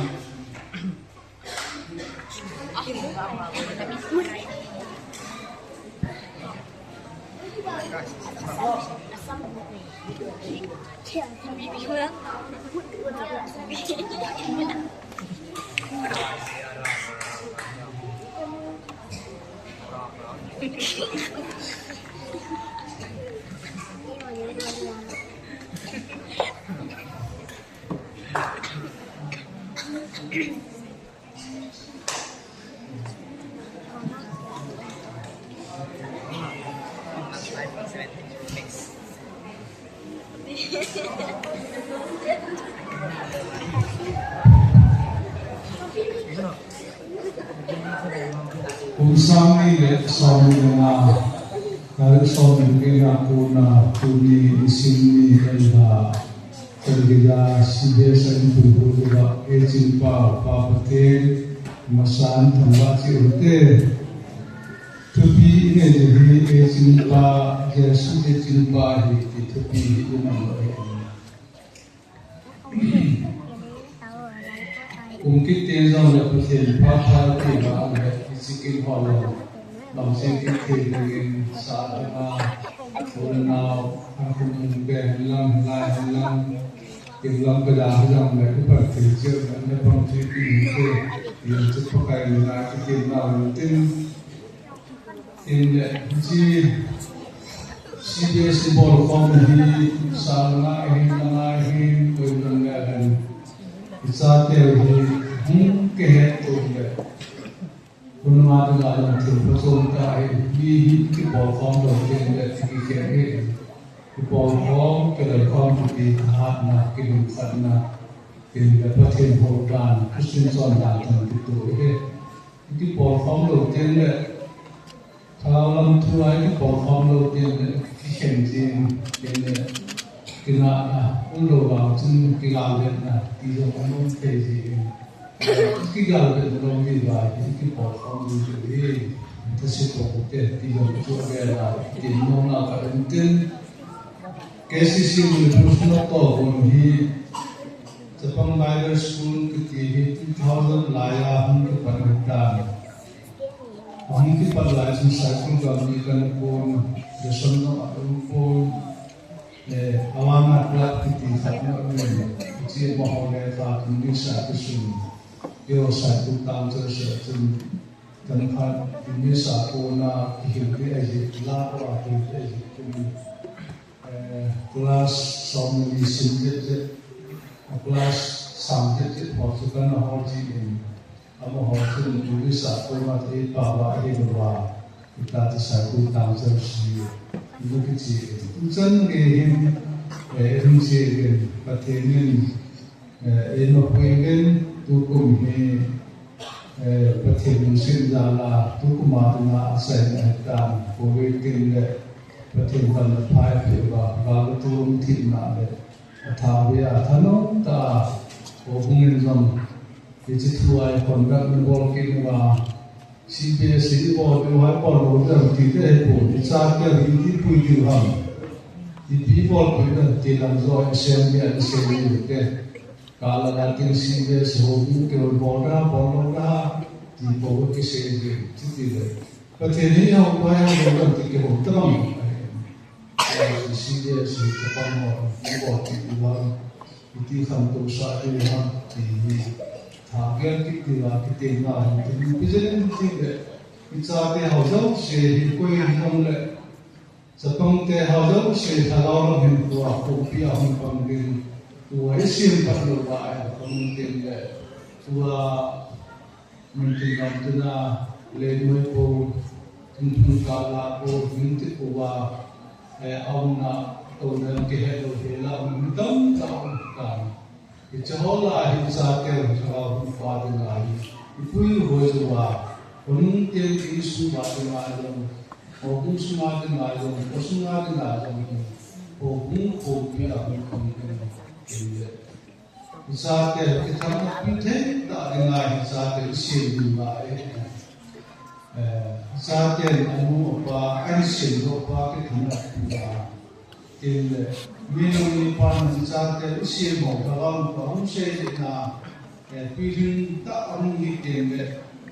Kum sang ni le som ni le nga, tarik som ni le nga kona, tuni nisim ni le nga, Kalgila C B S a in puiho uva, Echinpa, Pa Pathen, masan thangvah cheh ute. Thupi inei jeh hi Echinpa, Jesu Echinpa hi ti thupi hi iman lou ahi. Kum kit teng jongle Pathen phatthei tia le hiche kin ho le, bangse kit thei dingin sa danga, u le nao, a kum um be hen lang, lai hen lang, kin lang ka ja hi jongle, u Pathen cheh le, ne pang thei ding te, yin chu Pakai mina kitin nau tin, Tin le, hiche C B S i bol khom hi, sang nga hin, nga hin, koi lang le hin. Hiche teu hi, hung kihet tum le. Hun nga tu la lang thil pha chom ta hi, mi hi kibol khom lou tin le, kikhen hi. Kibol khom, kiloi khom, kiti thahatna, kilungkhatna. Tin le Pathen hou dan, Christian chondan dan kitu hi. Kibol khom lou tin le, thao lam thu a kibol khom lou tin le, kikhen jing tin le, kinahna um lou vang chun kigalvetna ti jong aum thei jin. Kigalvetna lou mi va hi kibol khom lou tin le, thase tong te ti jong chu avel a, tin nom na ka um tin. K C C Manipur Synod toh hon hi, Chapang Bible School kiti hi two thousand lai a hung kipan ahitan. Ahung kipan lai chun Saikul gam mi kana pon, Joson gam a um pon, eh, Awana Club kiti khat na um in, hiche amaho le ka kum ni sa kisun, yo Saikul town church a chun, kan khat ni sa kona kihil ve ahi, la ko a hil ve ahi, kum Eh, class som ni sim jet jet, class sang jet jet ho chu kana hol jin, amaho chun English a koma thei pa va ahi lou va, ita ti sa ku tang chang si, lu ki chi, tu chan nge hin, eh, hin chi hin, Pathen in, Eh, eima puiven tukum hi, eh, Pathen lungset jal a tukum a dinga achaina ahitan, Covid tin le Pathen panna phai peh uva, gal le tol um thipna le athaovei a thanom tah a, houbung in jong hiche thu a conduct na bol kit uva, C B S i bol diu ham, bol lou diu ham, ti te hi pon, i cha te hi i pui diu ham. Ipi bol pui diu ham, ti lam jo, i sem diu, i sem diu te. Ka la la tin C B S ho bu ke bol da, bol lou da, ti po ki sei diu, ti ti le. Pathen hi ho pa ya bol da, ti ke bol ta lam. Sidi si chapang ho, ibo ti ti vang, iti khamtousah ti vang, ti hi. Tha gel ti ti vang, kiti na, ti ti jen ti le. Ichate ho jouse hi koi hi hung le. Chapangte ho jouse lhagao lam hin tua, khopi a hung pang ding. Tua isim pat lou va, eh, pang ding le. Tua Mintin lam tina, lei noi po, tin thun ka la po, minti po va, eh, auna, to nan ke he lo he la, um, tam ta um ka. Icha ho la hi ichate ho lhagao hung pa ding a hi. Ipui hoi zo va, honung te isu va ding a lo, ho hung su ma ding a lo, ho su ma ding a lo, ho hung khopi a hung pang ding a lo. Ichate kithang pi thei ta ding a hi ichate isem ding a e. Eh, ichate anu apa, an sem lo pa kithang pi a. Tin le, minu mipa na ichate isem ho, lhagao pa hung sei le na, eh, pi hin ta hung hi tin le,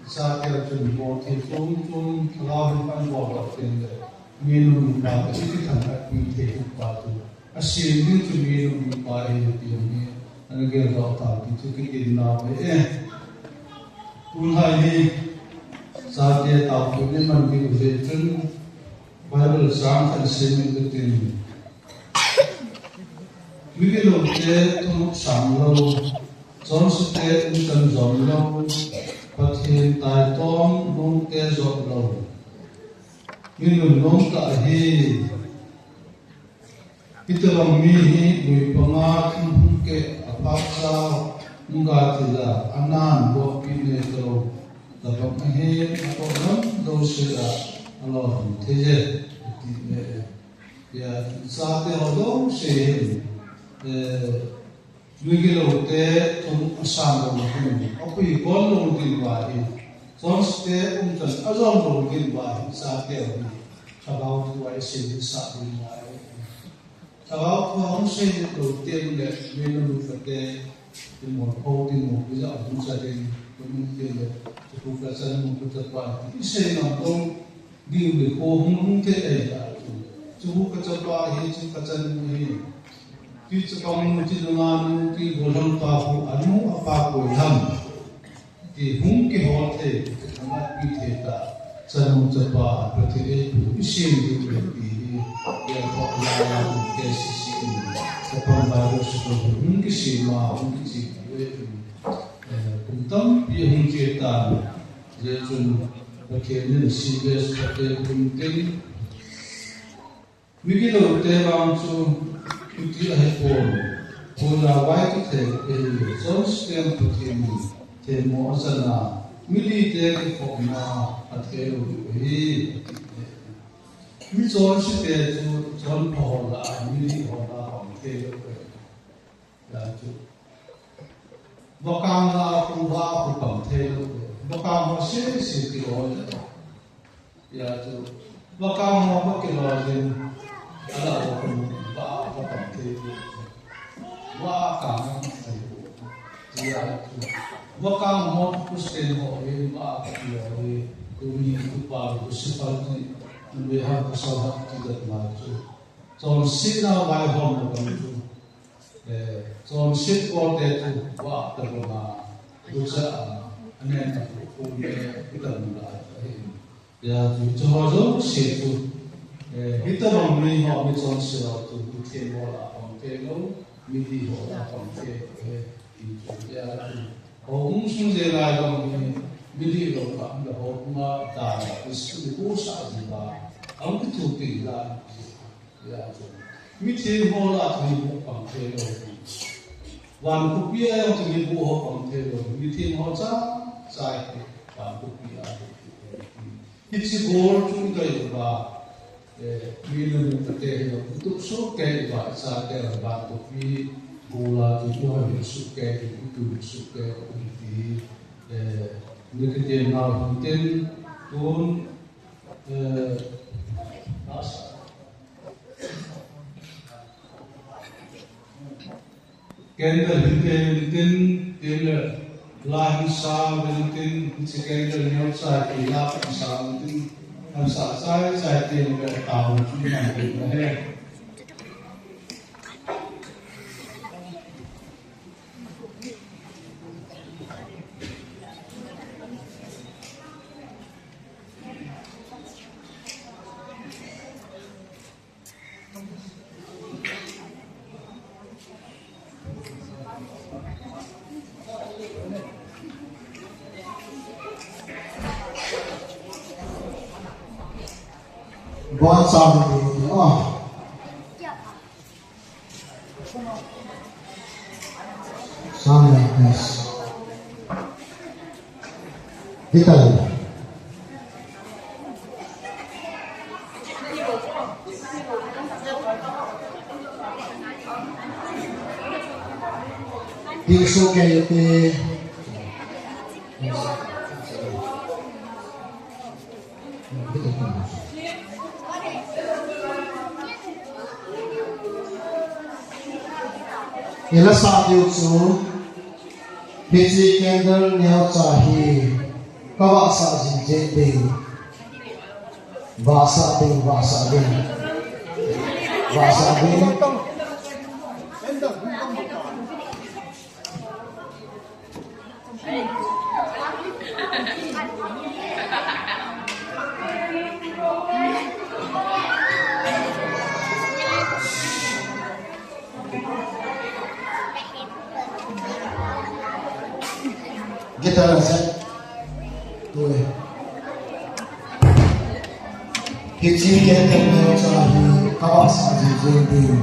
ichate chun bo thei chom chom, lhagao hin pan bo lo tin le, minu mipa kithang pi thei pa tu. Asem ding chu minu mipa hi ti hi, ana gel doh ta ti chu kitin nau hi e. Tun hai hi, chate taopi ni man ding u jeh chun, Bible chang khat sim in kitin. Migilou te thunuk sang lou, chonse te umchan jom lou, Pathen taitom lungte jot lou. Mi nunnom tah hi, Hitobang mi hi lui panga thing hung keh a phat cha hung ga ti la, anan boppi nei to, tabang ahi, atoh lam jouse a, alolhing thei e, ati le. Ya, chate ho jouse hin, eh, Migilou te thunuk asang lou hin, apui kon lou ding uva hi, chonse te umchan ajom lou ding uva hi, chate hi, lhagao thu a isei sah ding uva hi. Lhagao thu a hung sei lou teng le, minu mipate, imol pho ding u, ija hung cha ding, kum ding le, chu ka chan mu ka cha pa, isei ngam lou, Ding le kho hung hung thei ahi ta chu. Chu hu ka chapa hi, chu ka chanu hi. Ti chapang nu, ti nunga nu, ti gollhang pa hu, anu apa koi ham. Ti hung kihol thei, amat pi thei ta. Chanu chapa, Pathen eipu, isem ding le ti hi. Ya pa la la, K C C in. Chapang Bible school hung kisem a, hung kiche. Eh, kum tampi hung che tan. Hijeh chun Pathen in C B S Patel kum tin, migilou te vang chu, chuti ahipon, puna vai kithei ahi, chonse ten Pathen in themmo achan a, milite kikhopna athei lou ahi, ati. Mi chonse te chu, chonpha ho lah a, milih ho lah a, athei lou ahi. Hijeh chun, vakang a khu, va khu pang thei lou. Vakang ho sese kiloi le. Hijeh chun, vakang ho va kiloi le. Ala ho khu va, va pang thei lou. Va kang thei lou. Hijeh chun, vakang ho Christian ho le, va kiloi le. Tuni tupa le, tusipa le, nui ha ka sa ha ki dat ma chu. Chonsetna vaihomna kam chu. Eh, chonset bol te chu, va tabang a, gucha a, anen a pu, pu ne, hitabang la, ahi. Hijeh chun, chu ho jouse chu, eh, hitabang mi ho, mi chonse ho chu, mi themmo la pang thei lou, midih ho la pang thei lou, eh, ti chu, hijeh chun, houbung sung jeng lai jong hi, midih lou ka, mi houbung a, ta, mi school, mi school sa, ji ba, ang ki tu ti la, Hijeh chun, mithem ho lah a themmo pang thei lou. Van khopi a jong themmo ho pang thei lou. Mithem ho cha, cha hi van khopi a. Hiche gol chu idei uva. Eh, minu mipate hilou, itup sohkei uva, ichate van khopi gol a chu ihin sohkei, itup sohkei u ti. Eh, nikiti nau hintin, tun Eh, candle hin te hintin, tin le, la hin sa hintin, hiche candle neo chai ti la hin sa hintin, hin sa chai chai tin le, ta hin tin na hin na he. One sound, ah. Sound like this. Guitar. Tingsu ke te. Ila sa diu chu, hiche candle neocha hi, kavahsah jing jing ding. Vahsah ding, vahsah ding. Vahsah ding. Guitar set. Oi. Hiche candle neocha hi kavahsah jing jing ding.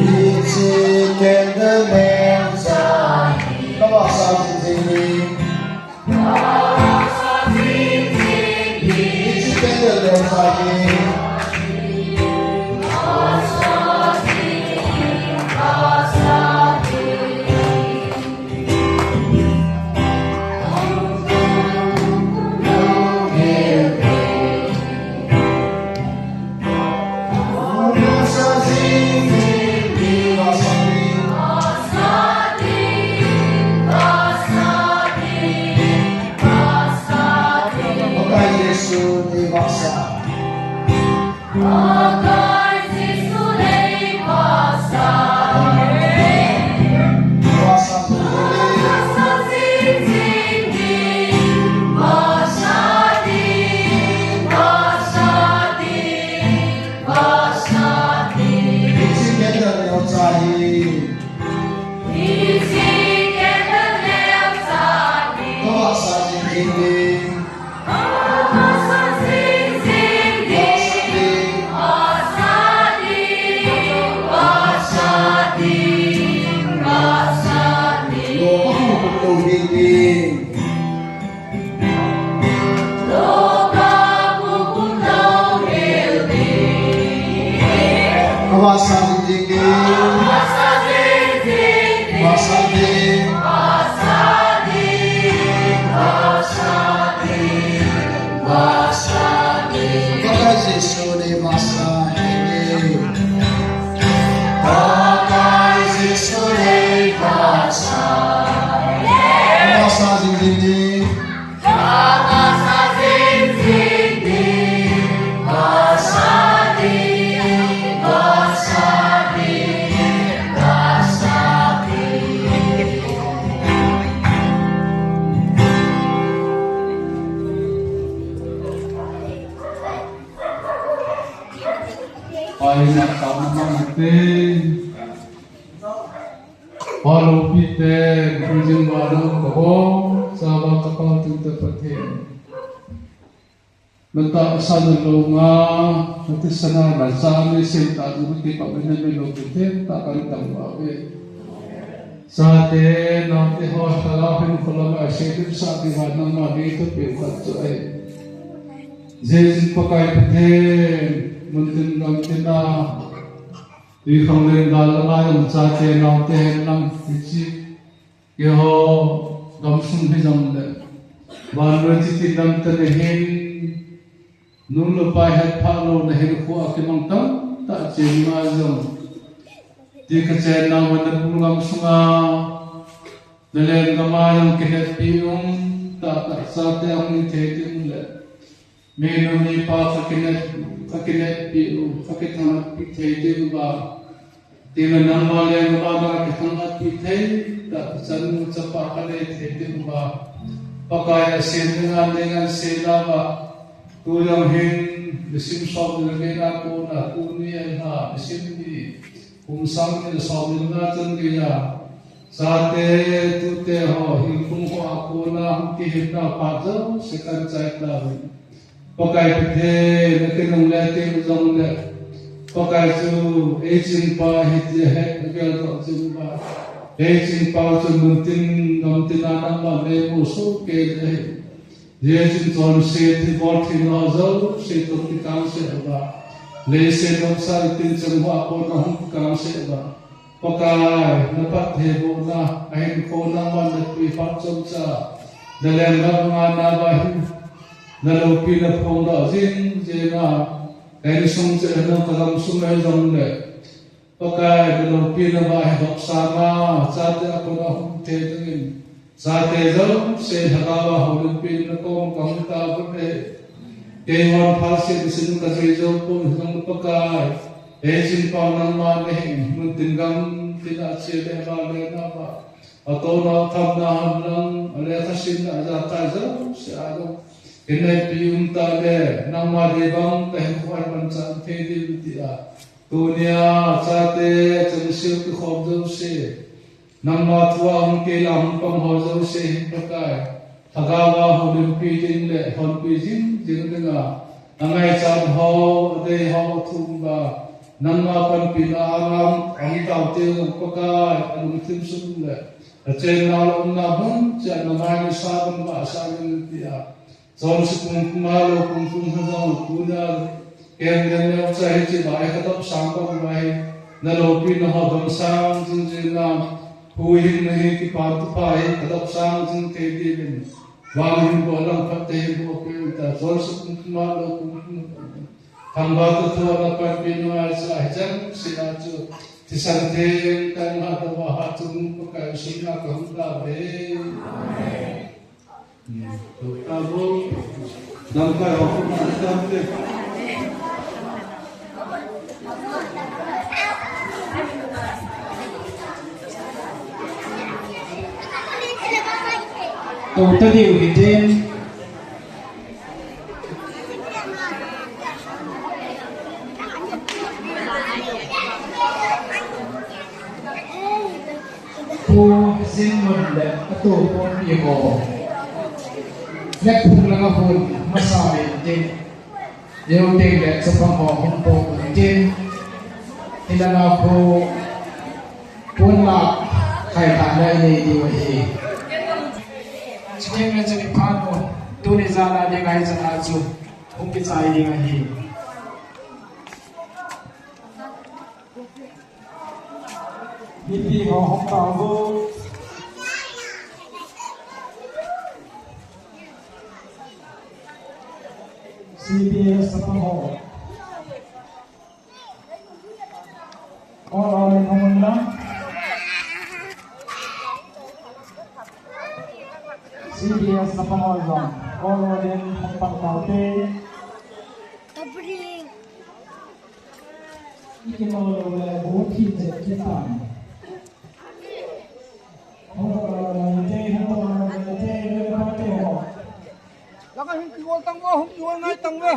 Hiche candle neocha hi kavahsah jing jing ding. Hiche candle neocha hi. Pakai Jesu, ni vahsah. Pakai Jesu nei vahsah. Vahsah. Vahsah jing jing ding. Vahsah ding, vahsah ding, vahsah ding. Hiche candle neocha hi. Hiche candle neocha hi. Kavahsah jing jing ding. Vahsah jing jing ding. Vahsah jing. Pakai Jesu nei vahsah. Pakai Jesu nei vahsah. Vahsah jing jing ding. Pai na kam na te. Palo pi te, kujing ba na ko. Sa ba ka pa tu te pa te. Nata sa na lo nga, nata sa na la sa ni se ta tu te pa ni me lo te ta ka ni ta ba ve. Chate, naote ho, thalheng kholam a seidu sa ding a nangma nei thupi u khat chu ahi. Jeh in Pakai Pathen, mun tin gam tin a, twikhanglen gal a ngai um chate, naote hen lang hiche, keiho gamsung hijongle, vannoi chiti lam tah a hin, nu le pa hetphah louna hinkho a kimang tamtah cheng ngai jong, ti kachenna Manipur gamsunga, nalen gama jong kihetpi um tahtah chate ahung hi thei ding le, minu mipa kakinet, kakinetpi u, kakithangatpi thei ding uva, Tina nangma le nangma ga kithangpi thei, ta chanu chapa kanei thei ding uva. Pakai a sem dinga nei ngan sei nauva. Tu jong hin, nisim som nil gei na kona, tuni a lha, nisim ni, kum sang nil som nil nga chan geiya. Chate, tute ho, hinkhum ho a kona, hung kihinna phat jouse kan chai tauvin. Pakai Pathen, na kinungle teng jongle, Pakai chu eiching pa ahi ti ahe, na geldoh jing uva. Eiching pa chu muntin gamtin a nangman neimu sohkei ding ahi. Hijeh chun chonset, thilbol theina jouse toh kikangse uva, leiset nopsah tin chang uva kona hung kikangse uva, Pakai, na phattheibohna, ahinkho nangman napeh phat chomcha, na lenggam ngahna uva hin, na loupina phongdoh jing jing a, ka insung cheh a, ka gamsung a hijongle, Pakai, na loupina uva hi dopsang a, chate a kona hung thei dingin, chate jouse lhagao a houlimpi in na kom kahung tauvin ahi. Keihon phat seh seh in kajui jou pon, hijongle Pakai, eiching pa nangman nahi, muntin gamtin a che le vale na uva, atouna athamna henlang, alekhasimna, ajakai jouse a jong, kinaipi umtah le, nangma dei bang kahinkho hi manchah thei diu tia, tunia chate, chengse u kikhom jouse, nangma thua hung kei la hung pang ho jouse hin Pakai, lhagao a houlimpi ding le honpi jing jing dinga, angaichat ho, adei ho, athum uva, nangma panpina a angam, ahung taute jong Pakai, alungthim sung le, achennau le umna mun cheh a namai nisa bang gasah jing tia, chonse pum pum a lou pum pum a jong tunia, kem den neocha hiche lai kadopsang bang uva hi, na loupina ho dopsang jing jing a, huhhingna hi, kipa thupha hi kadopsang jing thei diuvin, vang hin bol lang, phatthei hin bol peh un tia, chonse pum pum a lou pum pum, thangvah toh thua na panpina ngaicha hichan seh a chu, thisan theng tah in hatah uva hatchungnung Pakai insung a kahung tauve. Amen. Tou tadiu hitin. Pu Jingmun le atu ponpi ho. Lekphung langa hon masa uvin tin. Leo teng le chapang ho hung po uvin tin. Hilanga khu ponla khai tana inei diu ahi. Chuteng le chun iphat u, tuni jan a ding ahi chan a chu hung kichai ding ahi. Mipi ho hung tauvo. C P S chapang ho. Ol ol in hung un lang. C P S chapang ho jong ol ol in hung pan taute. Tabring. Ikimang lou le, bu thi je kitan. Hung tong lou le, te, hung tong lou le, te, le, le, te, ho. Langa hung kigol tang vo, hung kigol ngai tang ve.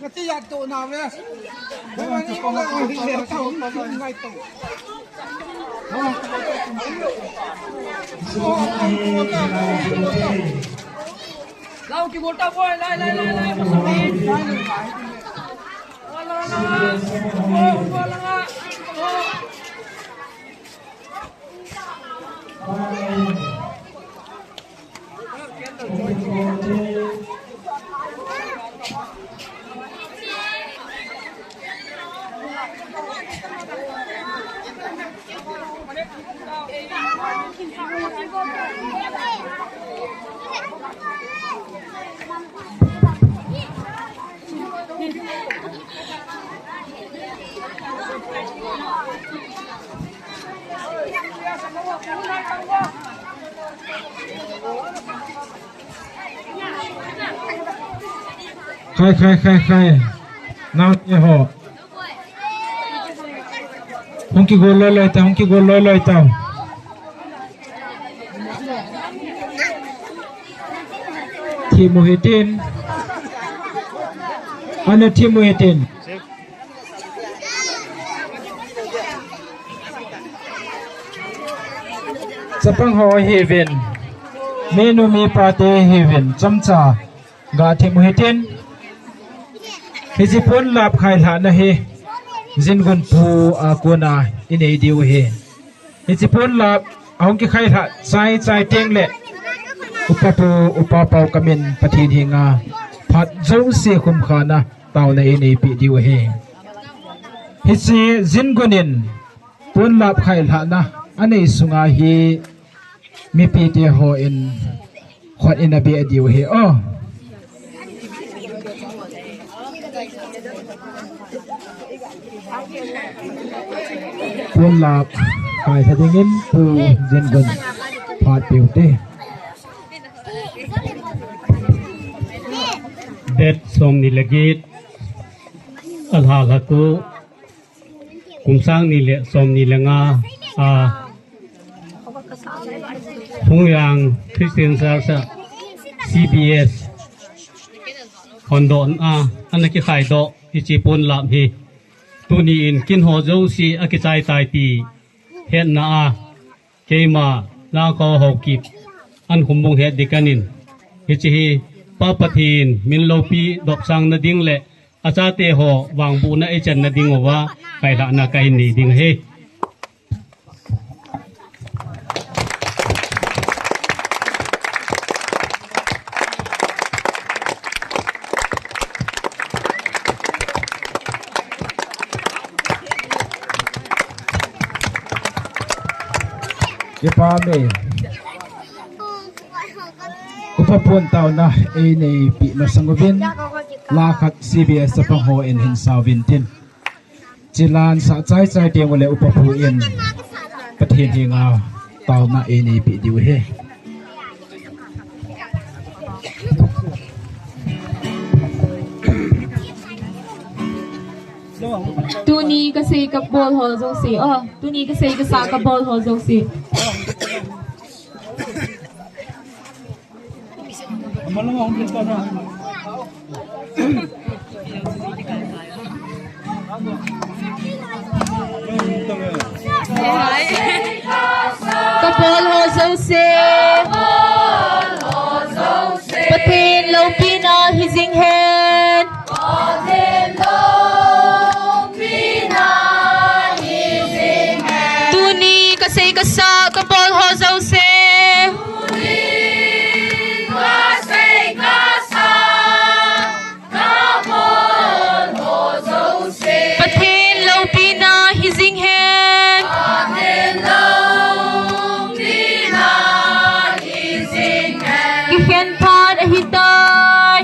Kati ya to na ve. Hung ngai tang, hung ngai tang. Lao kigol tang vo, lai, lai, lai, lai. Khai, khai, khai, khai. Naote ho. Hung kigol loi loi ta, hung kigol loi loi ta. Thim u hitin. Ana thim u hitin. Chapang ho ahiuvin. Minu mipa te ahiuvin. Chomcha. Ga thim u hitin. Hiche ponlap khailhahna hi Jingun pu a kona inei diu ahi. Hiche ponlap ahung kikhailhah chai chai teng le upa pu, upa pau kamin Pathen henga phat jouse khumkhana taona ineipi diu ahi. Hiche Jingun in ponlap khailhahna anei sunga hi mipite hon khut in abeh diu ahi. O. Ponlap khailha dingin Pu Jingun phat peh ute. Date somni le get, alha lha ko, kum sang ni le somni le nga a, Phungyang Christian Church a C B S hondohna a, ana kikhaidoh hiche ponlap hi tuni in kin ho jouse akichai tai ti hetna a, keima Langkho Haokip an humbung het ding kahin, hiche hi Pa Pathen min loupi dopsang na ding le achate ho vangbohna eichan na ding uva khailhahna kahin nei ding ahi. Kipa me. Upa pun taona eineipi masang uvin, la khat C B S chapang hon hin sauvin tin. Chilan sa chai chai teng ule upa pu in Pathen henga taona eineipi diu ahi. Tuni kasei kabol ho jouse, o, tuni kasei kasa kabol ho jouse. Kabol ho jouse. Pathen loupina hijing hen. Tuni kasei kasa kabol ho jouse. Pathen loupina hijing hen. Kikhen phat ahitai.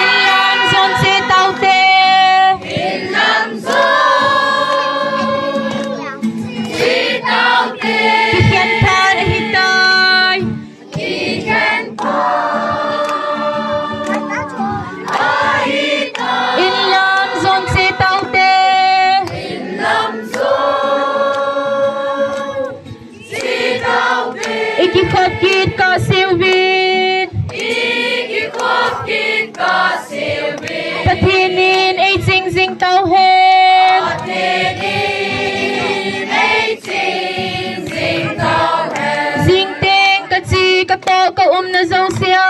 Inlam jon cheh taute. Kikhen phat ahitai. Inlam jon cheh taute. Ikikhop kit kahseuvin. Pathen in eiching jing tauhen. Jingteng kache katoh kaumna jousea.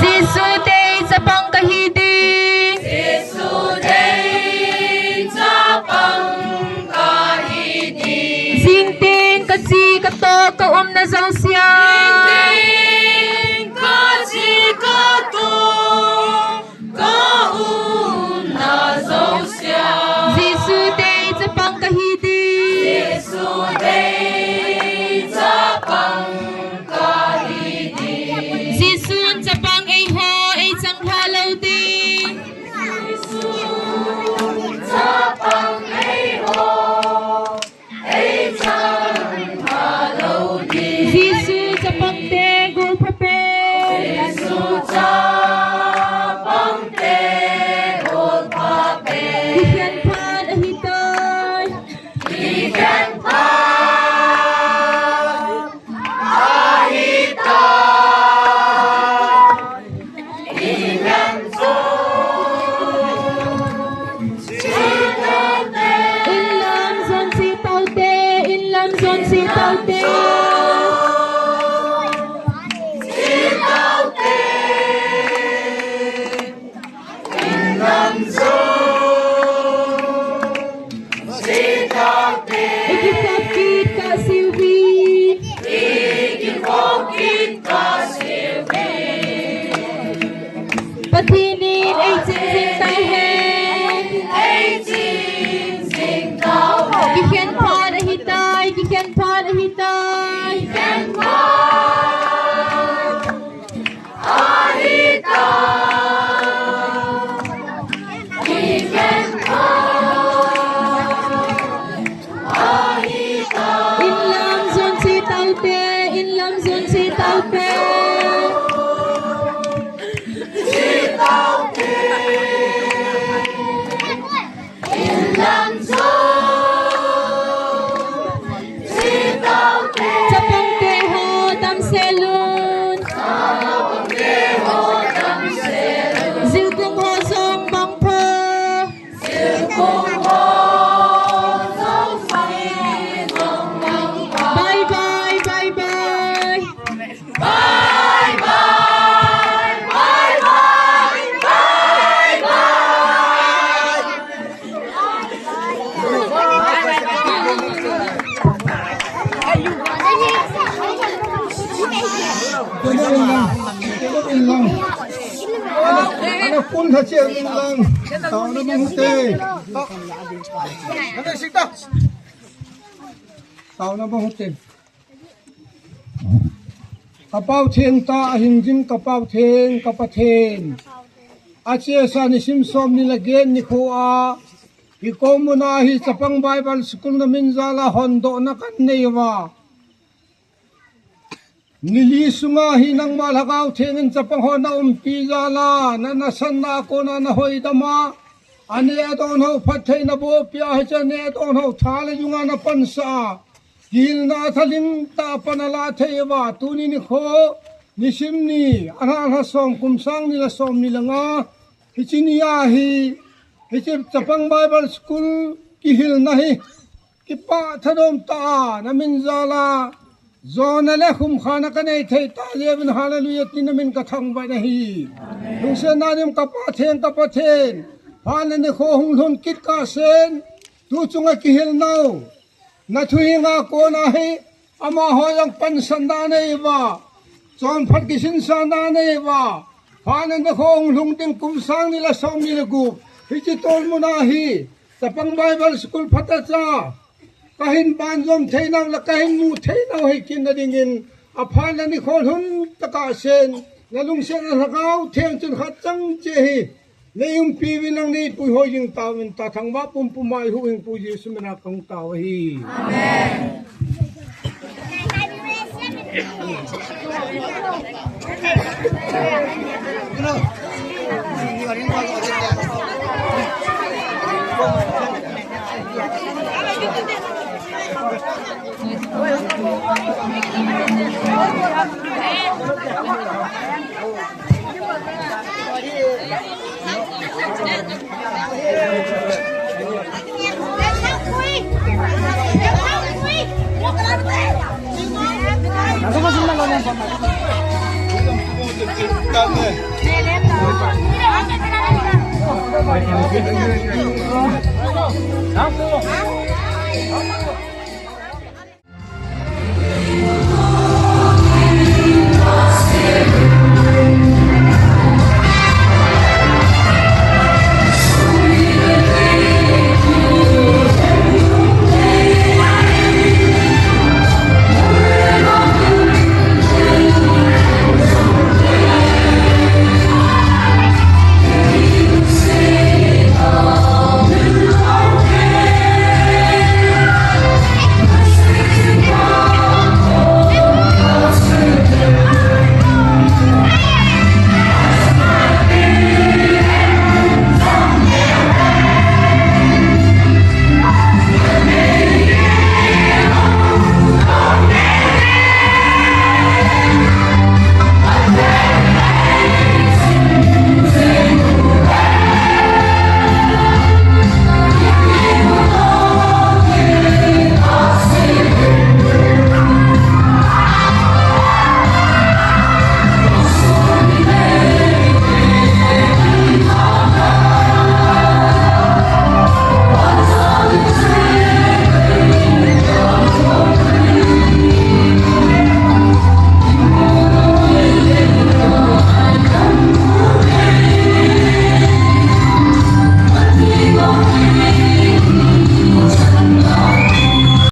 Jesu dei chapang kahi ding. Jingteng kache katoh kaumna jousea. Jesu dei chapang kahi ding. Jesun chapang eiho eichang lha lou ding. Jesu Ikikopkit kasiubi. Pathen in eichingjing tai hen. Kikhen phat ahitai, kikhen phat ahitai. Inlam jon se taute, inlam jon se taute. Chapang te ho damsel un. Jilkum ho jong bang pha. Bye bye, bye bye. Ana kun tha che inlang. Taona bang hute. Taona bang hute. Ka Pau Theng ta, a hing jing ka Pau Theng, ka Pathen. A che sa nisim som ni le get nikho a, i kom muna hi Chapang Bible School na min jal a hondohna kan nei uva. Ni li sunga hi nangma Lhagao Theng in chapang ho na umpi jal a, na nasanna a kona na hoidam a, a neh a don ho phattheina boh pia, hiche a neh a don ho tha le jung a na pansah a, kihilna thaling tah a pan a la thei uva, tuni nikho, nisim ni, a lha lha som, kum sang ni le som ni le nga, hiche ni a hi, hiche Chapang Bible School kihilna hi, kipah thanom tah a, na min jal a, jona le khumkhana ka nei thei ta jeh uvin, hallelujah tin na min ka thangvah in ahi. Lungsetna dim ka Pa Theng, ka Pathen. Phat le nikho hung lhun kit kah sen, tu chunga kihilna u. Na thuhing a kona hi, amaho jong pansatna nei uva. Chonphat kisinsatna nei uva. Phat le nikho hung lhung ding kum sang ni le som ni le gup. Hiche tolmun a hi, Chapang Bible School phatechan ka hin banjom theinau le ka hin mu theinau hei kit na dingin, a phat le nikho lhun tah kah sen, na lungsetna Lhagao Theng chun khat chang cheh hi nei umpi uvin lang nei puihoi jing tauvin, ta thangvah pumpum a i huhhingpu Jesu mina ka hung tao ahi. Amen.